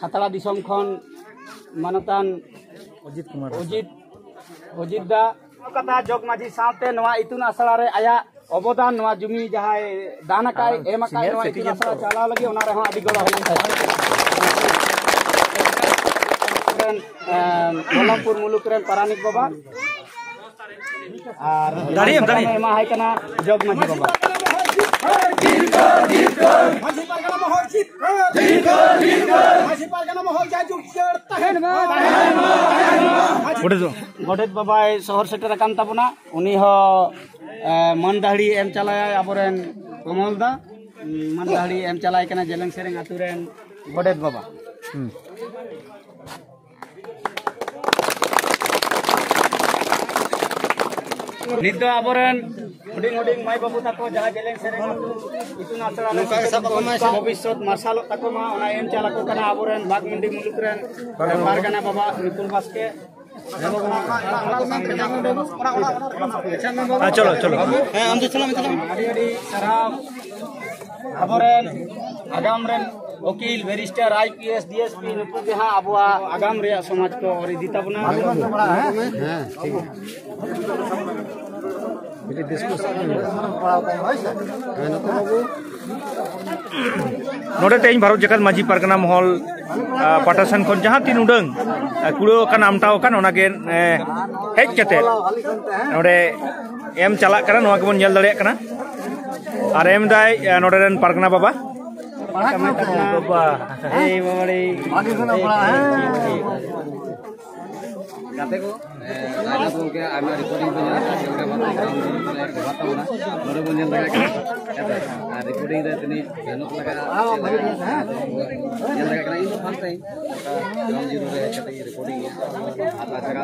ᱠᱷᱟᱛᱲᱟ ᱫᱤᱥᱚᱢ ᱠᱷᱚᱱ ᱢᱟᱱᱚᱛᱟᱱ ᱚᱡᱤᱛ ᱠᱩᱢᱟᱨ ᱚᱡᱤᱛ, ᱚᱡᱤᱛ ᱫᱟ ᱠᱟᱛᱷᱟ ᱡᱚᱜᱽ ᱢᱟᱹᱡᱷᱤ ᱥᱟᱶᱛᱮ ᱱᱚᱣᱟ ᱤᱛᱩᱱ ᱟᱥᱲᱟ ᱨᱮ ᱟᱭᱟᱜ ᱚᱵᱚᱫᱟᱱ, ᱱᱚᱣᱟ ᱡᱩᱢᱤ ᱡᱟᱦᱟᱸᱭ ᱫᱟᱱ ᱟᱠᱟᱭ, ᱟᱨ ᱮᱢ ᱟᱠᱟᱭ, senior ᱱᱚᱣᱟ ᱤᱛᱩᱱ citizen ᱟᱥᱲᱟ ᱛᱚ᱾ ᱪᱟᱞᱟᱣ ᱞᱟᱹᱜᱤᱫ ᱚᱱᱟ ᱨᱮᱦᱚᱸ ᱟᱹᱰᱤ ᱜᱚᱲᱚ ᱦᱩᱭᱩᱜ ᱛᱟᱭᱟ᱾ ᱨᱮᱱ, ᱮᱸ, ᱵᱚᱞᱞᱟᱢᱯᱩᱨ ᱢᱩᱞᱩᱠ ᱨᱮᱱ ᱯᱟᱨᱟᱱᱤᱠ ᱵᱟᱵᱟ ᱟᱨ ᱫᱟᱲᱮᱭᱟᱢ, ᱫᱟᱲᱮᱭᱟᱢ᱾ ᱮᱢᱟᱦᱟᱭ ᱠᱟᱱᱟ ᱡᱚᱜᱽ ᱢᱟᱹᱡᱷᱤ ᱵᱟᱵᱟ᱾ ᱢᱟᱹᱡᱷᱤ ᱯᱟᱨᱜᱟᱱᱟ ᱢᱚᱦᱚᱞ ᱡᱤᱛᱠᱟᱹᱨ᱾ ᱢᱟᱹᱡᱷᱤ ᱯᱟᱨᱜᱟᱱᱟ ᱢᱚᱦᱚᱞ ᱡᱟᱭᱡᱩᱜᱽ ᱡᱤᱭᱟᱹᱲ ᱛᱟᱦᱮᱱ ᱢᱟ᱾ ᱜᱚᱰᱮᱛ ᱫᱚ᱾ ᱜᱚᱰᱮᱛ ᱵᱟᱵᱟᱭ ᱥᱚᱦᱚᱨ ᱥᱮᱴᱮᱨ ᱟᱠᱟᱱ ᱛᱟᱵᱚᱱᱟ᱾ ᱩᱱᱤ ᱦᱚᱸ, ᱮ, ᱢᱟᱹᱱ ᱫᱟᱹᱦᱲᱤ ᱮᱢ ᱪᱟᱞᱟᱭᱟᱭ ᱟᱵᱚᱨᱮᱱ ᱠᱚᱢᱚᱞ ᱫᱟ᱾ ᱢᱟᱹᱱ ᱫᱟᱹᱦᱲᱤ ᱮᱢ ᱪᱟᱞᱟᱭ ᱠᱟᱱᱟ ᱡᱮᱞᱮᱧ ᱥᱮᱨᱮᱧ ᱟᱛᱳ ᱨᱮᱱ ᱜᱚᱰᱮᱛ ᱵᱟᱵᱟ᱾ ᱦᱩᱸ᱾ ᱱᱤᱛ ᱫᱚ ᱟᱵᱚᱨᱮᱱ ᱦᱩᱰᱤᱧ ᱦᱩᱰᱤᱧ ᱢᱟᱹᱭ ᱵᱟᱹᱵᱩ ᱛᱟᱠᱚ ᱡᱟᱦᱟᱸ ᱡᱮᱞᱮᱧ ᱥᱮᱨᱮᱧ ᱤᱛᱩᱱ ᱟᱥᱲᱟ ᱨᱮ ᱱᱚᱝᱠᱟ ᱜᱮ ᱥᱟᱵ ᱠᱟᱜ ᱢᱟ᱾ ᱵᱷᱚᱵᱤᱥᱥᱚᱛ ᱢᱟᱨᱥᱟᱞᱚᱜ ᱛᱟᱠᱚ ᱢᱟ, ᱚᱱᱟ ᱮᱢ ᱪᱟᱞ ᱟᱠᱚ ᱠᱟᱱᱟ ᱟᱵᱚᱨᱮᱱ ᱵᱟᱜᱽᱢᱩᱱᱰᱤ ᱢᱩᱞᱩᱠ ᱨᱮᱱ ᱯᱟᱨᱜᱟᱱᱟ ᱵᱟᱵᱟ ᱱᱤᱯᱩᱞ ᱵᱟᱥᱠᱮ᱾ ᱦᱮᱸ, ᱪᱚᱞᱚ, ᱪᱚᱞᱚ᱾ ᱦᱮᱸ, ᱟᱢ ᱫᱚ ᱪᱟᱞᱟᱜ ᱢᱮ, ᱪᱟᱞᱟᱜ ᱢᱮ᱾ ᱟᱹᱰᱤ ᱟᱹᱰᱤ ᱥᱟᱨᱦᱟᱣ᱾ ᱟᱵᱚᱨᱮᱱ ᱟᱜᱟᱢ ᱨᱮᱱ ᱩᱠᱤᱞ, barrister, I P S, D S P, ᱱᱩᱠᱩ ᱜᱮ ᱦᱟᱸᱜ ᱟᱵᱚᱣᱟᱜ ᱟᱜᱟᱢ ᱨᱮᱭᱟᱜ ᱥᱚᱢᱟᱡᱽ ᱠᱚ ᱚᱨ ᱤᱫᱤ ᱛᱟᱵᱚᱱᱟ᱾ ᱦᱮᱸ, ᱴᱷᱤᱠ ᱜᱮᱭᱟ᱾ ᱢᱤᱫᱴᱤᱡ discussion ᱦᱩᱭᱩᱜᱼᱟ᱾ ᱦᱮᱸ, ᱱᱚᱛᱮ ᱵᱟᱹᱵᱩ᱾ ᱱᱚᱰᱮ ᱛᱮᱦᱮᱧ ᱵᱷᱟᱨᱚᱛ ᱡᱟᱠᱟᱛ ᱢᱟᱹᱡᱷᱤ ᱯᱟᱨᱜᱟᱱᱟ ᱢᱚᱦᱚᱞ, ᱟ, ᱯᱟᱦᱴᱟ ᱥᱮᱱ ᱠᱷᱚᱱ ᱡᱟᱦᱟᱸ ᱛᱤᱱ ᱩᱰᱟᱹᱝ, ᱟ, ᱠᱩᱲᱟᱹᱣ ᱟᱠᱟᱱ, ᱟᱢᱴᱟᱣ ᱟᱠᱟᱱ, ᱚᱱᱟᱜᱮ, ᱮ, ᱦᱮᱡ ᱠᱟᱛᱮ ᱱᱚᱰᱮ ᱮᱢ ᱪᱟᱞᱟᱜ ᱠᱟᱱᱟ, ᱱᱚᱣᱟ ᱜᱮᱵᱚᱱ ᱧᱮᱞ ᱫᱟᱲᱮᱭᱟᱜ ᱠᱟᱱᱟ᱾ ᱟᱨ ᱮᱢ ᱫᱟᱭ, ᱮ, ᱱᱚᱰᱮ ᱨᱮᱱ ᱯᱟᱨᱜᱟᱱᱟ ᱵᱟᱵᱟ᱾ ᱵᱟᱵᱟ᱾ ᱮᱭ ᱵᱟᱵᱟ ᱨᱮ᱾ ᱜᱟᱛᱮ ᱠᱚ, ᱮ, ᱨᱟᱡᱽᱱᱟᱛᱷ ᱜᱚᱢᱠᱮ ᱟᱭᱢᱟ recording ᱠᱚ ᱧᱮᱞ ᱟᱠᱟᱫᱟ, ᱪᱮᱫ ᱞᱮᱠᱟ ᱵᱷᱟᱵᱽ ᱛᱮ ground ᱨᱮ ᱵᱮᱵᱚᱦᱟᱨ ᱛᱟᱵᱚᱱᱟ, ᱱᱚᱰᱮ ᱵᱚᱱ ᱧᱮᱞ ᱫᱟᱲᱮᱭᱟᱜ ᱠᱟᱱᱟ᱾ ᱦᱮᱸ ᱥᱮ? ᱟᱨ recording ᱨᱮ ᱛᱤᱱᱟᱹᱜ ᱢᱮᱦᱱᱚᱛ ᱞᱟᱜᱟᱜᱼᱟ, ᱪᱮᱫ ᱞᱟᱜᱟᱜᱼᱟ, ᱧᱮᱞ ᱫᱟᱲᱮᱭᱟᱜ ᱠᱟᱱᱟ᱾ ᱤᱧ ᱫᱚ first time ᱱᱚᱝᱠᱟ ground zero ᱨᱮ ᱦᱮᱡ ᱠᱟᱛᱮ ᱤᱧ recording ᱮᱫᱟ᱾ ᱟᱨ ᱛᱟᱪᱷᱟᱲᱟ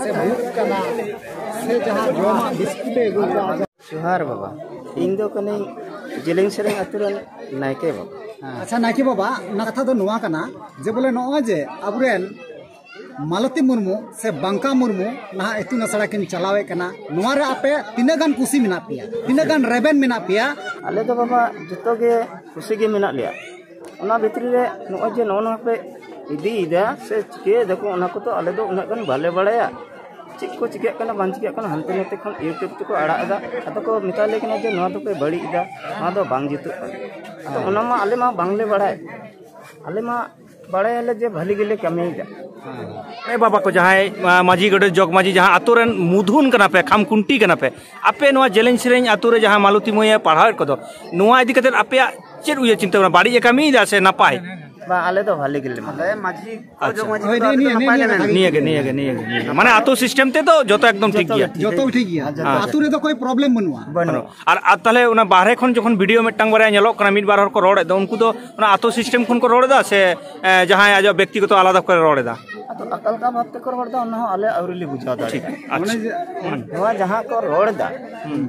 ᱥᱮ ᱦᱩᱭᱩᱜ ᱠᱟᱱᱟ, ᱥᱮ ᱡᱟᱦᱟᱸ ᱡᱚᱢᱟᱜ ᱵᱤᱥᱠᱩᱴ ᱮ ᱟᱹᱜᱩ ᱠᱟᱜᱼᱟ, ᱡᱚᱦᱟᱨ ᱵᱟᱵᱟ, ᱤᱧ ᱫᱚ ᱠᱟᱹᱱᱟᱹᱧ ᱡᱮᱞᱮᱧ ᱥᱮᱨᱮᱧ ᱟᱹᱛᱩ ᱨᱮᱱ ᱱᱟᱭᱠᱮ ᱵᱟᱵᱟ᱾ ᱟᱪᱪᱷᱟ ᱱᱟᱭᱠᱮ ᱵᱟᱵᱟ, ᱚᱱᱟ ᱠᱟᱛᱷᱟ ᱫᱚ ᱱᱚᱣᱟ ᱠᱟᱱᱟ ᱡᱮ ᱵᱚᱞᱮ ᱱᱚᱜᱼᱚᱭ ᱡᱮ ᱟᱵᱚᱨᱮᱱ ᱢᱟᱞᱚᱛᱤ ᱢᱩᱨᱢᱩ ᱥᱮ ᱵᱟᱝᱠᱟ ᱢᱩᱨᱢᱩ ᱱᱟᱦᱟᱜ ᱤᱛᱩᱱ ᱟᱥᱲᱟ ᱠᱤᱱ ᱪᱟᱞᱟᱣᱮᱫ ᱠᱟᱱᱟ, ᱱᱚᱣᱟ ᱨᱮ ᱟᱯᱮ ᱛᱤᱱᱟᱹᱜ ᱜᱟᱱ ᱠᱩᱥᱤ ᱢᱮᱱᱟᱜ ᱯᱮᱭᱟ, ᱛᱤᱱᱟᱹᱜ ᱜᱟᱱ ᱨᱮᱵᱮᱱ ᱢᱮᱱᱟᱜ ᱯᱮᱭᱟ? ᱟᱞᱮ ᱫᱚ ᱵᱟᱵᱟ ᱡᱚᱛᱚ ᱜᱮ ᱠᱩᱥᱤ ᱜᱮ ᱢᱮᱱᱟᱜ ᱞᱮᱭᱟ᱾ ᱚᱱᱟ ᱵᱷᱤᱛᱨᱤ ᱨᱮ ᱱᱚᱜᱼᱚᱭ ᱡᱮ ᱱᱚᱜᱼᱚ ᱱᱚᱣᱟ ᱯᱮ ᱤᱫᱤᱭᱮᱫᱟ ᱥᱮ ᱪᱤᱠᱟᱹᱭ ᱫᱟᱠᱚ, ᱚᱱᱟ ᱠᱚᱫᱚ ᱟᱞᱮ ᱫᱚ ᱩᱱᱟᱹᱜ ᱜᱟᱱ ᱵᱟᱞᱮ ᱵᱟᱲᱟᱭᱟ᱾ ᱪᱮᱫ ᱠᱚ ᱪᱤᱠᱟᱹᱜ ᱠᱟᱱᱟ ᱵᱟᱝ ᱪᱤᱠᱟᱹᱜ ᱠᱟᱱᱟ, ᱦᱟᱱᱛᱮ ᱱᱟᱛᱮ ᱠᱷᱚᱱ YouTube ᱛᱮᱠᱚ ᱟᱲᱟᱜ ᱮᱫᱟ, ᱟᱫᱚ ᱠᱚ ᱢᱮᱛᱟ ᱞᱮ ᱠᱟᱱᱟ ᱡᱮ ᱱᱚᱣᱟ ᱫᱚᱯᱮ ᱵᱟᱹᱲᱤᱡ ᱮᱫᱟ, ᱱᱚᱣᱟ ᱫᱚ ᱵᱟᱝ ᱡᱩᱛᱩᱜ ᱠᱟᱱᱟ᱾ ᱟᱫᱚ ᱚᱱᱟ ᱢᱟ ᱟᱞᱮ ᱢᱟ ᱵᱟᱝᱞᱮ ᱵᱟᱲᱟᱭ, ᱟᱞᱮ ᱢᱟ ᱵᱟᱲᱟᱭᱟᱞᱮ ᱡᱮ ᱵᱷᱟᱹᱞᱤ ᱜᱮᱞᱮ ᱠᱟᱹᱢᱤᱭᱮᱫᱟ᱾ ᱮ ᱵᱟᱵᱟ ᱠᱚ, ᱡᱟᱦᱟᱸᱭ ᱟ, ᱢᱟᱹᱡᱷᱤ ᱜᱚᱰᱮᱛ ᱡᱚᱜᱽ ᱢᱟᱹᱡᱷᱤ, ᱡᱟᱦᱟᱸ ᱟᱛᱳ ᱨᱮᱱ ᱢᱩᱫᱷᱩᱱ ᱠᱟᱱᱟ ᱯᱮ, ᱠᱷᱟᱢ ᱠᱷᱩᱱᱴᱤ ᱠᱟᱱᱟ ᱯᱮ, ᱟᱯᱮ ᱱᱚᱣᱟ ᱡᱮᱞᱮᱧ ᱥᱮᱨᱮᱧ ᱟᱛᱳ ᱨᱮ ᱡᱟᱦᱟᱸ ᱢᱟᱞᱚᱛᱤ ᱢᱟᱹᱭ ᱮ ᱯᱟᱲᱦᱟᱣᱮᱫ ᱠᱚᱫᱚ, ᱱᱚᱣᱟ ᱤᱫᱤ ᱠᱟᱛᱮ ᱟᱯᱮᱭᱟᱜ ᱪᱮᱫ ᱩᱭᱦᱟᱹᱨ ᱪᱤᱱᱛᱟᱹ ᱵᱷᱟᱵᱽᱱᱟ, ᱵᱟᱹᱲᱤᱡ ᱮ ᱠᱟᱹᱢᱤᱭᱮᱫᱟ ᱥᱮ ᱱᱟᱯᱟᱭ? ᱵᱟᱝ, ᱟᱞᱮ ᱫᱚ ᱵᱷᱟᱞᱤ ᱜᱮᱞᱮ ᱢᱟᱱᱟᱣᱟ᱾ ᱟᱪᱪᱷᱟ᱾ ᱦᱳᱭ, ᱱᱤᱭᱟᱹ, ᱱᱤᱭᱟᱹ, ᱱᱤᱭᱟᱹ, ᱱᱤᱭᱟᱹ ᱠᱟᱛᱷᱟ ᱜᱮ᱾ ᱱᱤᱭᱟᱹᱜᱮ, ᱱᱤᱭᱟᱹᱜᱮ, ᱱᱤᱭᱟᱹᱜᱮ᱾ ᱢᱟᱱᱮ ᱟᱛᱳ ᱥᱤᱥᱴᱮᱢ ᱛᱮᱫᱚ ᱡᱚᱛᱚ ᱮᱠᱫᱚᱢ ᱴᱷᱤᱠ ᱜᱮᱭᱟ᱾ ᱡᱚᱛᱚ ᱴᱷᱤᱠ ᱜᱮᱭᱟ᱾ ᱟᱪᱪᱷᱟ᱾ ᱟᱛᱳ ᱨᱮᱫᱚ ᱠᱳᱭ ᱯᱨᱚᱵᱞᱮᱢ ᱵᱟᱹᱱᱩᱜᱼᱟ᱾ ᱵᱟᱹᱱᱩᱜ᱾ ᱟᱨ, ᱟᱨ ᱛᱟᱦᱞᱮ ᱚᱱᱟ ᱵᱟᱦᱨᱮ ᱠᱷᱚᱱ ᱡᱚᱠᱷᱚᱱ ᱵᱷᱤᱰᱤᱭᱳ ᱢᱤᱫᱴᱟᱝ ᱵᱟᱨᱭᱟ ᱧᱮᱞᱚᱜ ᱠᱟᱱᱟ, ᱢᱤᱫ ᱵᱟᱨ ᱦᱚᱲ ᱠᱚ ᱨᱚᱲᱮᱫ ᱫᱚ, ᱩᱱᱠᱩ ᱫᱚ ᱚᱱᱟ ᱟᱛᱳ ᱥᱤᱥᱴᱮᱢ ᱠᱷᱚᱱ ᱠᱚ ᱨᱚᱲ ᱮᱫᱟ ᱥᱮ ᱮ, ᱡᱟᱦᱟᱸᱭ ᱟᱡᱟᱜ ᱵᱮᱠᱛᱤᱜᱚᱛᱚ ᱟᱞᱟᱫᱟ ᱠᱚᱨᱮ ᱨᱚᱲ ᱮᱫᱟ? ᱟᱫᱚ ᱚᱠᱟ ᱞᱮᱠᱟ ᱵᱷᱟᱵ ᱛᱮᱠᱚ ᱨᱚᱲ ᱮᱫᱟ, ᱚᱱᱟ ᱦᱚᱸ ᱟᱞᱮ ᱟᱹᱣᱨᱤ ᱞᱮ ᱵᱩᱡᱷᱟᱹᱣ ᱫᱟᱲᱮᱭᱟᱜᱼᱟ᱾ ᱟᱪᱪᱷᱟ᱾ ᱱᱚᱣᱟ ᱡᱟᱦᱟᱸ ᱠᱚ ᱨᱚᱲ ᱮᱫᱟ,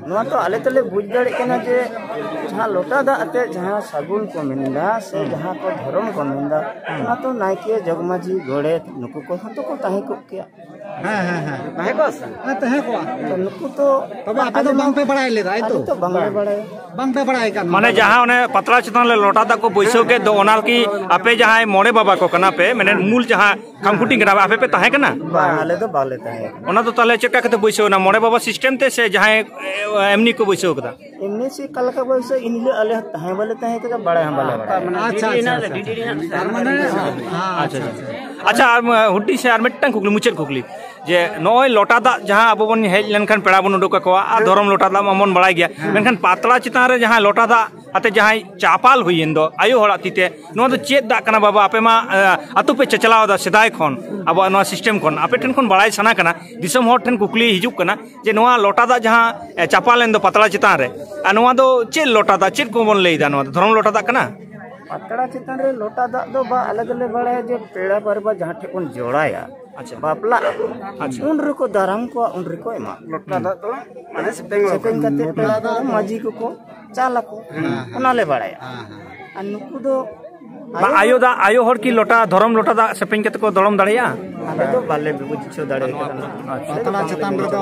ᱱᱚᱣᱟ ᱛᱚ ᱟᱞᱮ ᱛᱚᱞᱮ ᱵᱩᱡᱽ ᱫᱟᱲᱮᱭᱟᱜ ᱠᱟᱱᱟ ᱡᱮ ᱡᱟᱦᱟᱸ ᱞᱚᱴᱟ ᱫᱟᱜ ᱟᱛᱮ ᱡᱟᱦᱟᱸ ᱥᱟᱹᱜᱩᱱ ᱠᱚ ᱢᱮᱱᱫᱟ ᱥᱮ ᱡᱟᱦᱟᱸ ᱠᱚ ᱫᱷᱚᱨᱚᱢ ᱠᱚ ᱢᱮᱱᱫᱟ, ᱚᱱᱟ ᱛᱚ ᱱᱟᱭᱠᱮ, ᱡᱚᱜᱽ ᱢᱟᱹᱡᱷᱤ, ᱜᱚᱰᱮᱛ, ᱱᱩᱠᱩ ᱠᱚᱦᱚᱸ ᱛᱚᱠᱚ ᱛᱟᱦᱮᱸ ᱠᱚᱜ ᱠᱮᱭᱟ᱾ ᱦᱮᱸ, ᱦᱮᱸ, ᱦᱮᱸ᱾ ᱛᱟᱦᱮᱸ ᱠᱚᱜᱼᱟ ᱥᱮ? ᱦᱮᱸ, ᱛᱟᱦᱮᱸ ᱠᱚᱜᱼᱟ᱾ ᱛᱚ ᱱᱩᱠᱩ ᱛᱚ ᱛᱚᱵᱮ ᱟᱯᱮ ᱫᱚ ᱵᱟᱝ ᱯᱮ ᱵᱟᱲᱟᱭ ᱞᱮᱫᱟ, ᱮᱭ ᱛᱚ? ᱟᱞᱮ ᱛᱚ ᱵᱟᱝᱞᱮ ᱵᱟᱲᱟᱭᱟ᱾ ᱵᱟᱝ ᱯᱮ ᱵᱟᱲᱟᱭ ᱠᱟᱱ ᱢᱟᱱᱮ ᱡᱟᱦᱟᱸ ᱚᱱᱮ ᱯᱟᱛᱲᱟ ᱪᱮᱛᱟᱱ ᱨᱮ ᱞᱚᱴᱟ ᱫᱟᱜ ᱠᱚ ᱵᱟᱹᱭᱥᱟᱹᱣ ᱠᱮᱫ ᱫᱚ, ᱚᱱᱟ ᱠᱤ ᱟᱯᱮ ᱡᱟᱦᱟᱸᱭ ᱢᱚᱬᱮ ᱵᱟᱵᱟ ᱠᱚ ᱠᱟᱱᱟ ᱯᱮ, ᱢᱟᱱᱮ ᱢᱩᱞ ᱡᱟᱦᱟᱸ ᱠᱷᱟᱢᱠᱩᱴᱤ ᱠᱟᱱᱟ, ᱟᱯᱮ ᱯᱮ ᱛᱟᱦᱮᱸ ᱠᱟᱱᱟ? ᱵᱟᱝ, ᱟᱞᱮ ᱫᱚ ᱵᱟᱞᱮ ᱛᱟᱦᱮᱸ ᱠᱟᱱᱟ᱾ ᱚᱱᱟ ᱫᱚ ᱛᱟᱦᱚᱞᱮ ᱪᱮᱫ ᱞᱮᱠᱟ ᱠᱟᱛᱮ ᱵᱟᱹᱭᱥᱟᱹᱣ ᱮᱱᱟ? ᱢᱚᱬᱮ ᱵᱟᱵᱟ ᱥᱤᱥᱴᱮᱢ ᱛᱮ ᱥᱮ ᱡᱟᱦᱟᱸᱭ ᱮ, ᱮᱢᱱᱤ ᱠᱚ ᱵᱟᱹᱭᱥᱟᱹᱣ ᱠᱟᱫᱟ? ᱮᱢᱱᱤ ᱥᱮ ᱚᱠᱟ ᱞᱮᱠᱟ ᱵᱟᱹᱭᱥᱟᱹᱣ, ᱤᱱ ᱦᱤᱞᱳᱜ ᱟᱞᱮ ᱦᱚᱸ ᱛᱟᱦᱮᱸ ᱵᱟᱞᱮ ᱛᱟᱦᱮᱸ ᱠᱟᱱᱟ, ᱵᱟᱲᱟᱭ ᱦᱚᱸ ᱵᱟᱞᱮ ᱵᱟᱲᱟᱭᱟ᱾ ᱟᱪᱪᱷᱟ, ᱟᱪᱪᱷᱟ, ᱟᱪᱪᱷᱟ᱾ ᱛᱟᱨ ᱢᱟᱱᱮ, ᱦᱮᱸ, ᱟᱪᱪᱷᱟ, ᱟᱪᱪᱷᱟ᱾ ᱟᱪᱪᱷᱟ, ᱟᱨ ᱢᱟ, ᱦᱩᱰᱤᱧ ᱥᱮ ᱟᱨ ᱢᱤᱫᱴᱟᱝ ᱠᱩᱠᱞᱤ, ᱢᱩᱪᱟᱹᱫ ᱠᱩᱠᱞᱤ, ᱡᱮ ᱱᱚᱜᱼᱚᱭ ᱞᱚᱴᱟ ᱫᱟᱜ ᱡᱟᱦᱟᱸ ᱟᱵᱚ ᱵᱚᱱ ᱦᱮᱡ ᱞᱮᱱᱠᱷᱟᱱ ᱯᱮᱲᱟ ᱵᱚᱱ ᱩᱰᱩᱠ ᱟᱠᱚᱣᱟ ᱟᱨ ᱫᱷᱚᱨᱚᱢ ᱞᱚᱴᱟ ᱫᱟᱜ ᱢᱟᱵᱚᱱ ᱵᱟᱲᱟᱭ ᱜᱮᱭᱟ, ᱢᱮᱱᱠᱷᱟᱱ ᱯᱟᱛᱲᱟ ᱪᱮᱛᱟᱱ ᱨᱮ ᱡᱟᱦᱟᱸ ᱞᱚᱴᱟ ᱫᱟᱜ ᱟᱛᱮ ᱡᱟᱦᱟᱸᱭ ᱪᱟᱯᱟᱞ ᱦᱩᱭᱮᱱ ᱫᱚ ᱟᱭᱳ ᱦᱚᱲᱟᱜ ᱛᱤ ᱛᱮ, ᱱᱚᱣᱟ ᱫᱚ ᱪᱮᱫ ᱫᱟᱜ ᱠᱟᱱᱟ ᱵᱟᱵᱟ? ᱟᱯᱮ ᱢᱟ, ᱮ, ᱟᱛᱳ ᱯᱮ ᱪᱟᱪᱞᱟᱣ ᱮᱫᱟ ᱥᱮᱫᱟᱭ ᱠᱷᱚᱱ ᱟᱵᱚᱣᱟᱜ ᱱᱚᱣᱟ ᱥᱤᱥᱴᱮᱢ ᱠᱷᱚᱱ, ᱟᱯᱮ ᱴᱷᱮᱱ ᱠᱷᱚᱱ ᱵᱟᱲᱟᱭ ᱥᱟᱱᱟ ᱠᱟᱱᱟ, ᱫᱤᱥᱚᱢ ᱦᱚᱲ ᱴᱷᱮᱱ ᱠᱩᱠᱞᱤ ᱦᱤᱡᱩᱜ ᱠᱟᱱᱟ ᱡᱮ ᱱᱚᱣᱟ ᱞᱚᱴᱟ ᱫᱟᱜ ᱡᱟᱦᱟᱸ, ᱮ, ᱪᱟᱯᱟᱞ ᱮᱱ ᱫᱚ ᱯᱟᱛᱲᱟ ᱪᱮᱛᱟᱱ ᱨᱮ, ᱟᱨ ᱱᱚᱣᱟ ᱫᱚ ᱪᱮᱫ ᱞᱚᱴᱟ ᱫᱟᱜ, ᱪᱮᱫ ᱠᱚᱵᱚᱱ ᱞᱟᱹᱭ ᱮᱫᱟ? ᱱᱚᱣᱟ ᱫᱚ ᱫᱷᱚᱨᱚᱢ ᱞᱚᱴᱟ ᱫᱟᱜ ᱠᱟᱱᱟ? ᱯᱟᱛᱲᱟ ᱪᱮᱛᱟᱱ ᱨᱮ ᱞᱚᱴᱟ ᱫᱟᱜ ᱫᱚ ᱵᱟ, ᱟᱞᱮ ᱫᱚᱞᱮ ᱵᱟᱲᱟᱭᱟ ᱡᱮ ᱯᱮᱲᱟ ᱯᱟᱨᱵᱟ ᱡᱟᱦᱟᱸ ᱴᱷᱮᱱ ᱵᱚᱱ ᱡᱚᱲᱟᱭᱟ, ᱟᱪᱪᱷᱟ᱾ ᱵᱟᱯᱞᱟᱜ ᱟᱠᱚ, ᱟᱪᱪᱷᱟ᱾ ᱩᱱ ᱨᱮᱠᱚ ᱫᱟᱨᱟᱢ ᱠᱚᱣᱟ, ᱩᱱ ᱨᱮᱠᱚ ᱮᱢᱟ ᱠᱚᱣᱟ᱾ ᱞᱚᱴᱟ ᱫᱟᱜ ᱫᱚ ᱢᱟᱱᱮ ᱥᱮᱯᱮᱧ ᱥᱮᱯᱮᱧ ᱠᱟᱛᱮ ᱯᱮᱲᱟ ᱫᱚ ᱢᱟᱹᱡᱷᱤ ᱠᱚᱠᱚ ᱪᱟᱞ ᱟᱠᱚ, ᱚᱱᱟ ᱞᱮ ᱵᱟᱲᱟᱭᱟ᱾ ᱟᱨ ᱱᱩᱠᱩ ᱫᱚ ᱵᱟ, ᱟᱭᱳ ᱫᱟᱜ, ᱟᱭᱳ ᱦᱚᱲ ᱠᱤ ᱞᱚᱴᱟ, ᱫᱷᱚᱨᱚᱢ ᱞᱚᱴᱟ ᱫᱟᱜ ᱥᱮᱯᱮᱧ ᱠᱟᱛᱮ ᱠᱚ ᱫᱚᱲᱚᱢ ᱫᱟᱲᱮᱭᱟᱜᱼᱟ? ᱟᱞᱮ ᱫᱚ ᱵᱟᱞᱮ ᱵᱩᱡᱷᱟᱹᱣ ᱫᱟᱲᱮ ᱠᱟᱫᱟ᱾ ᱯᱟᱛᱲᱟ ᱪᱮᱛᱟᱱ ᱨᱮᱫᱚ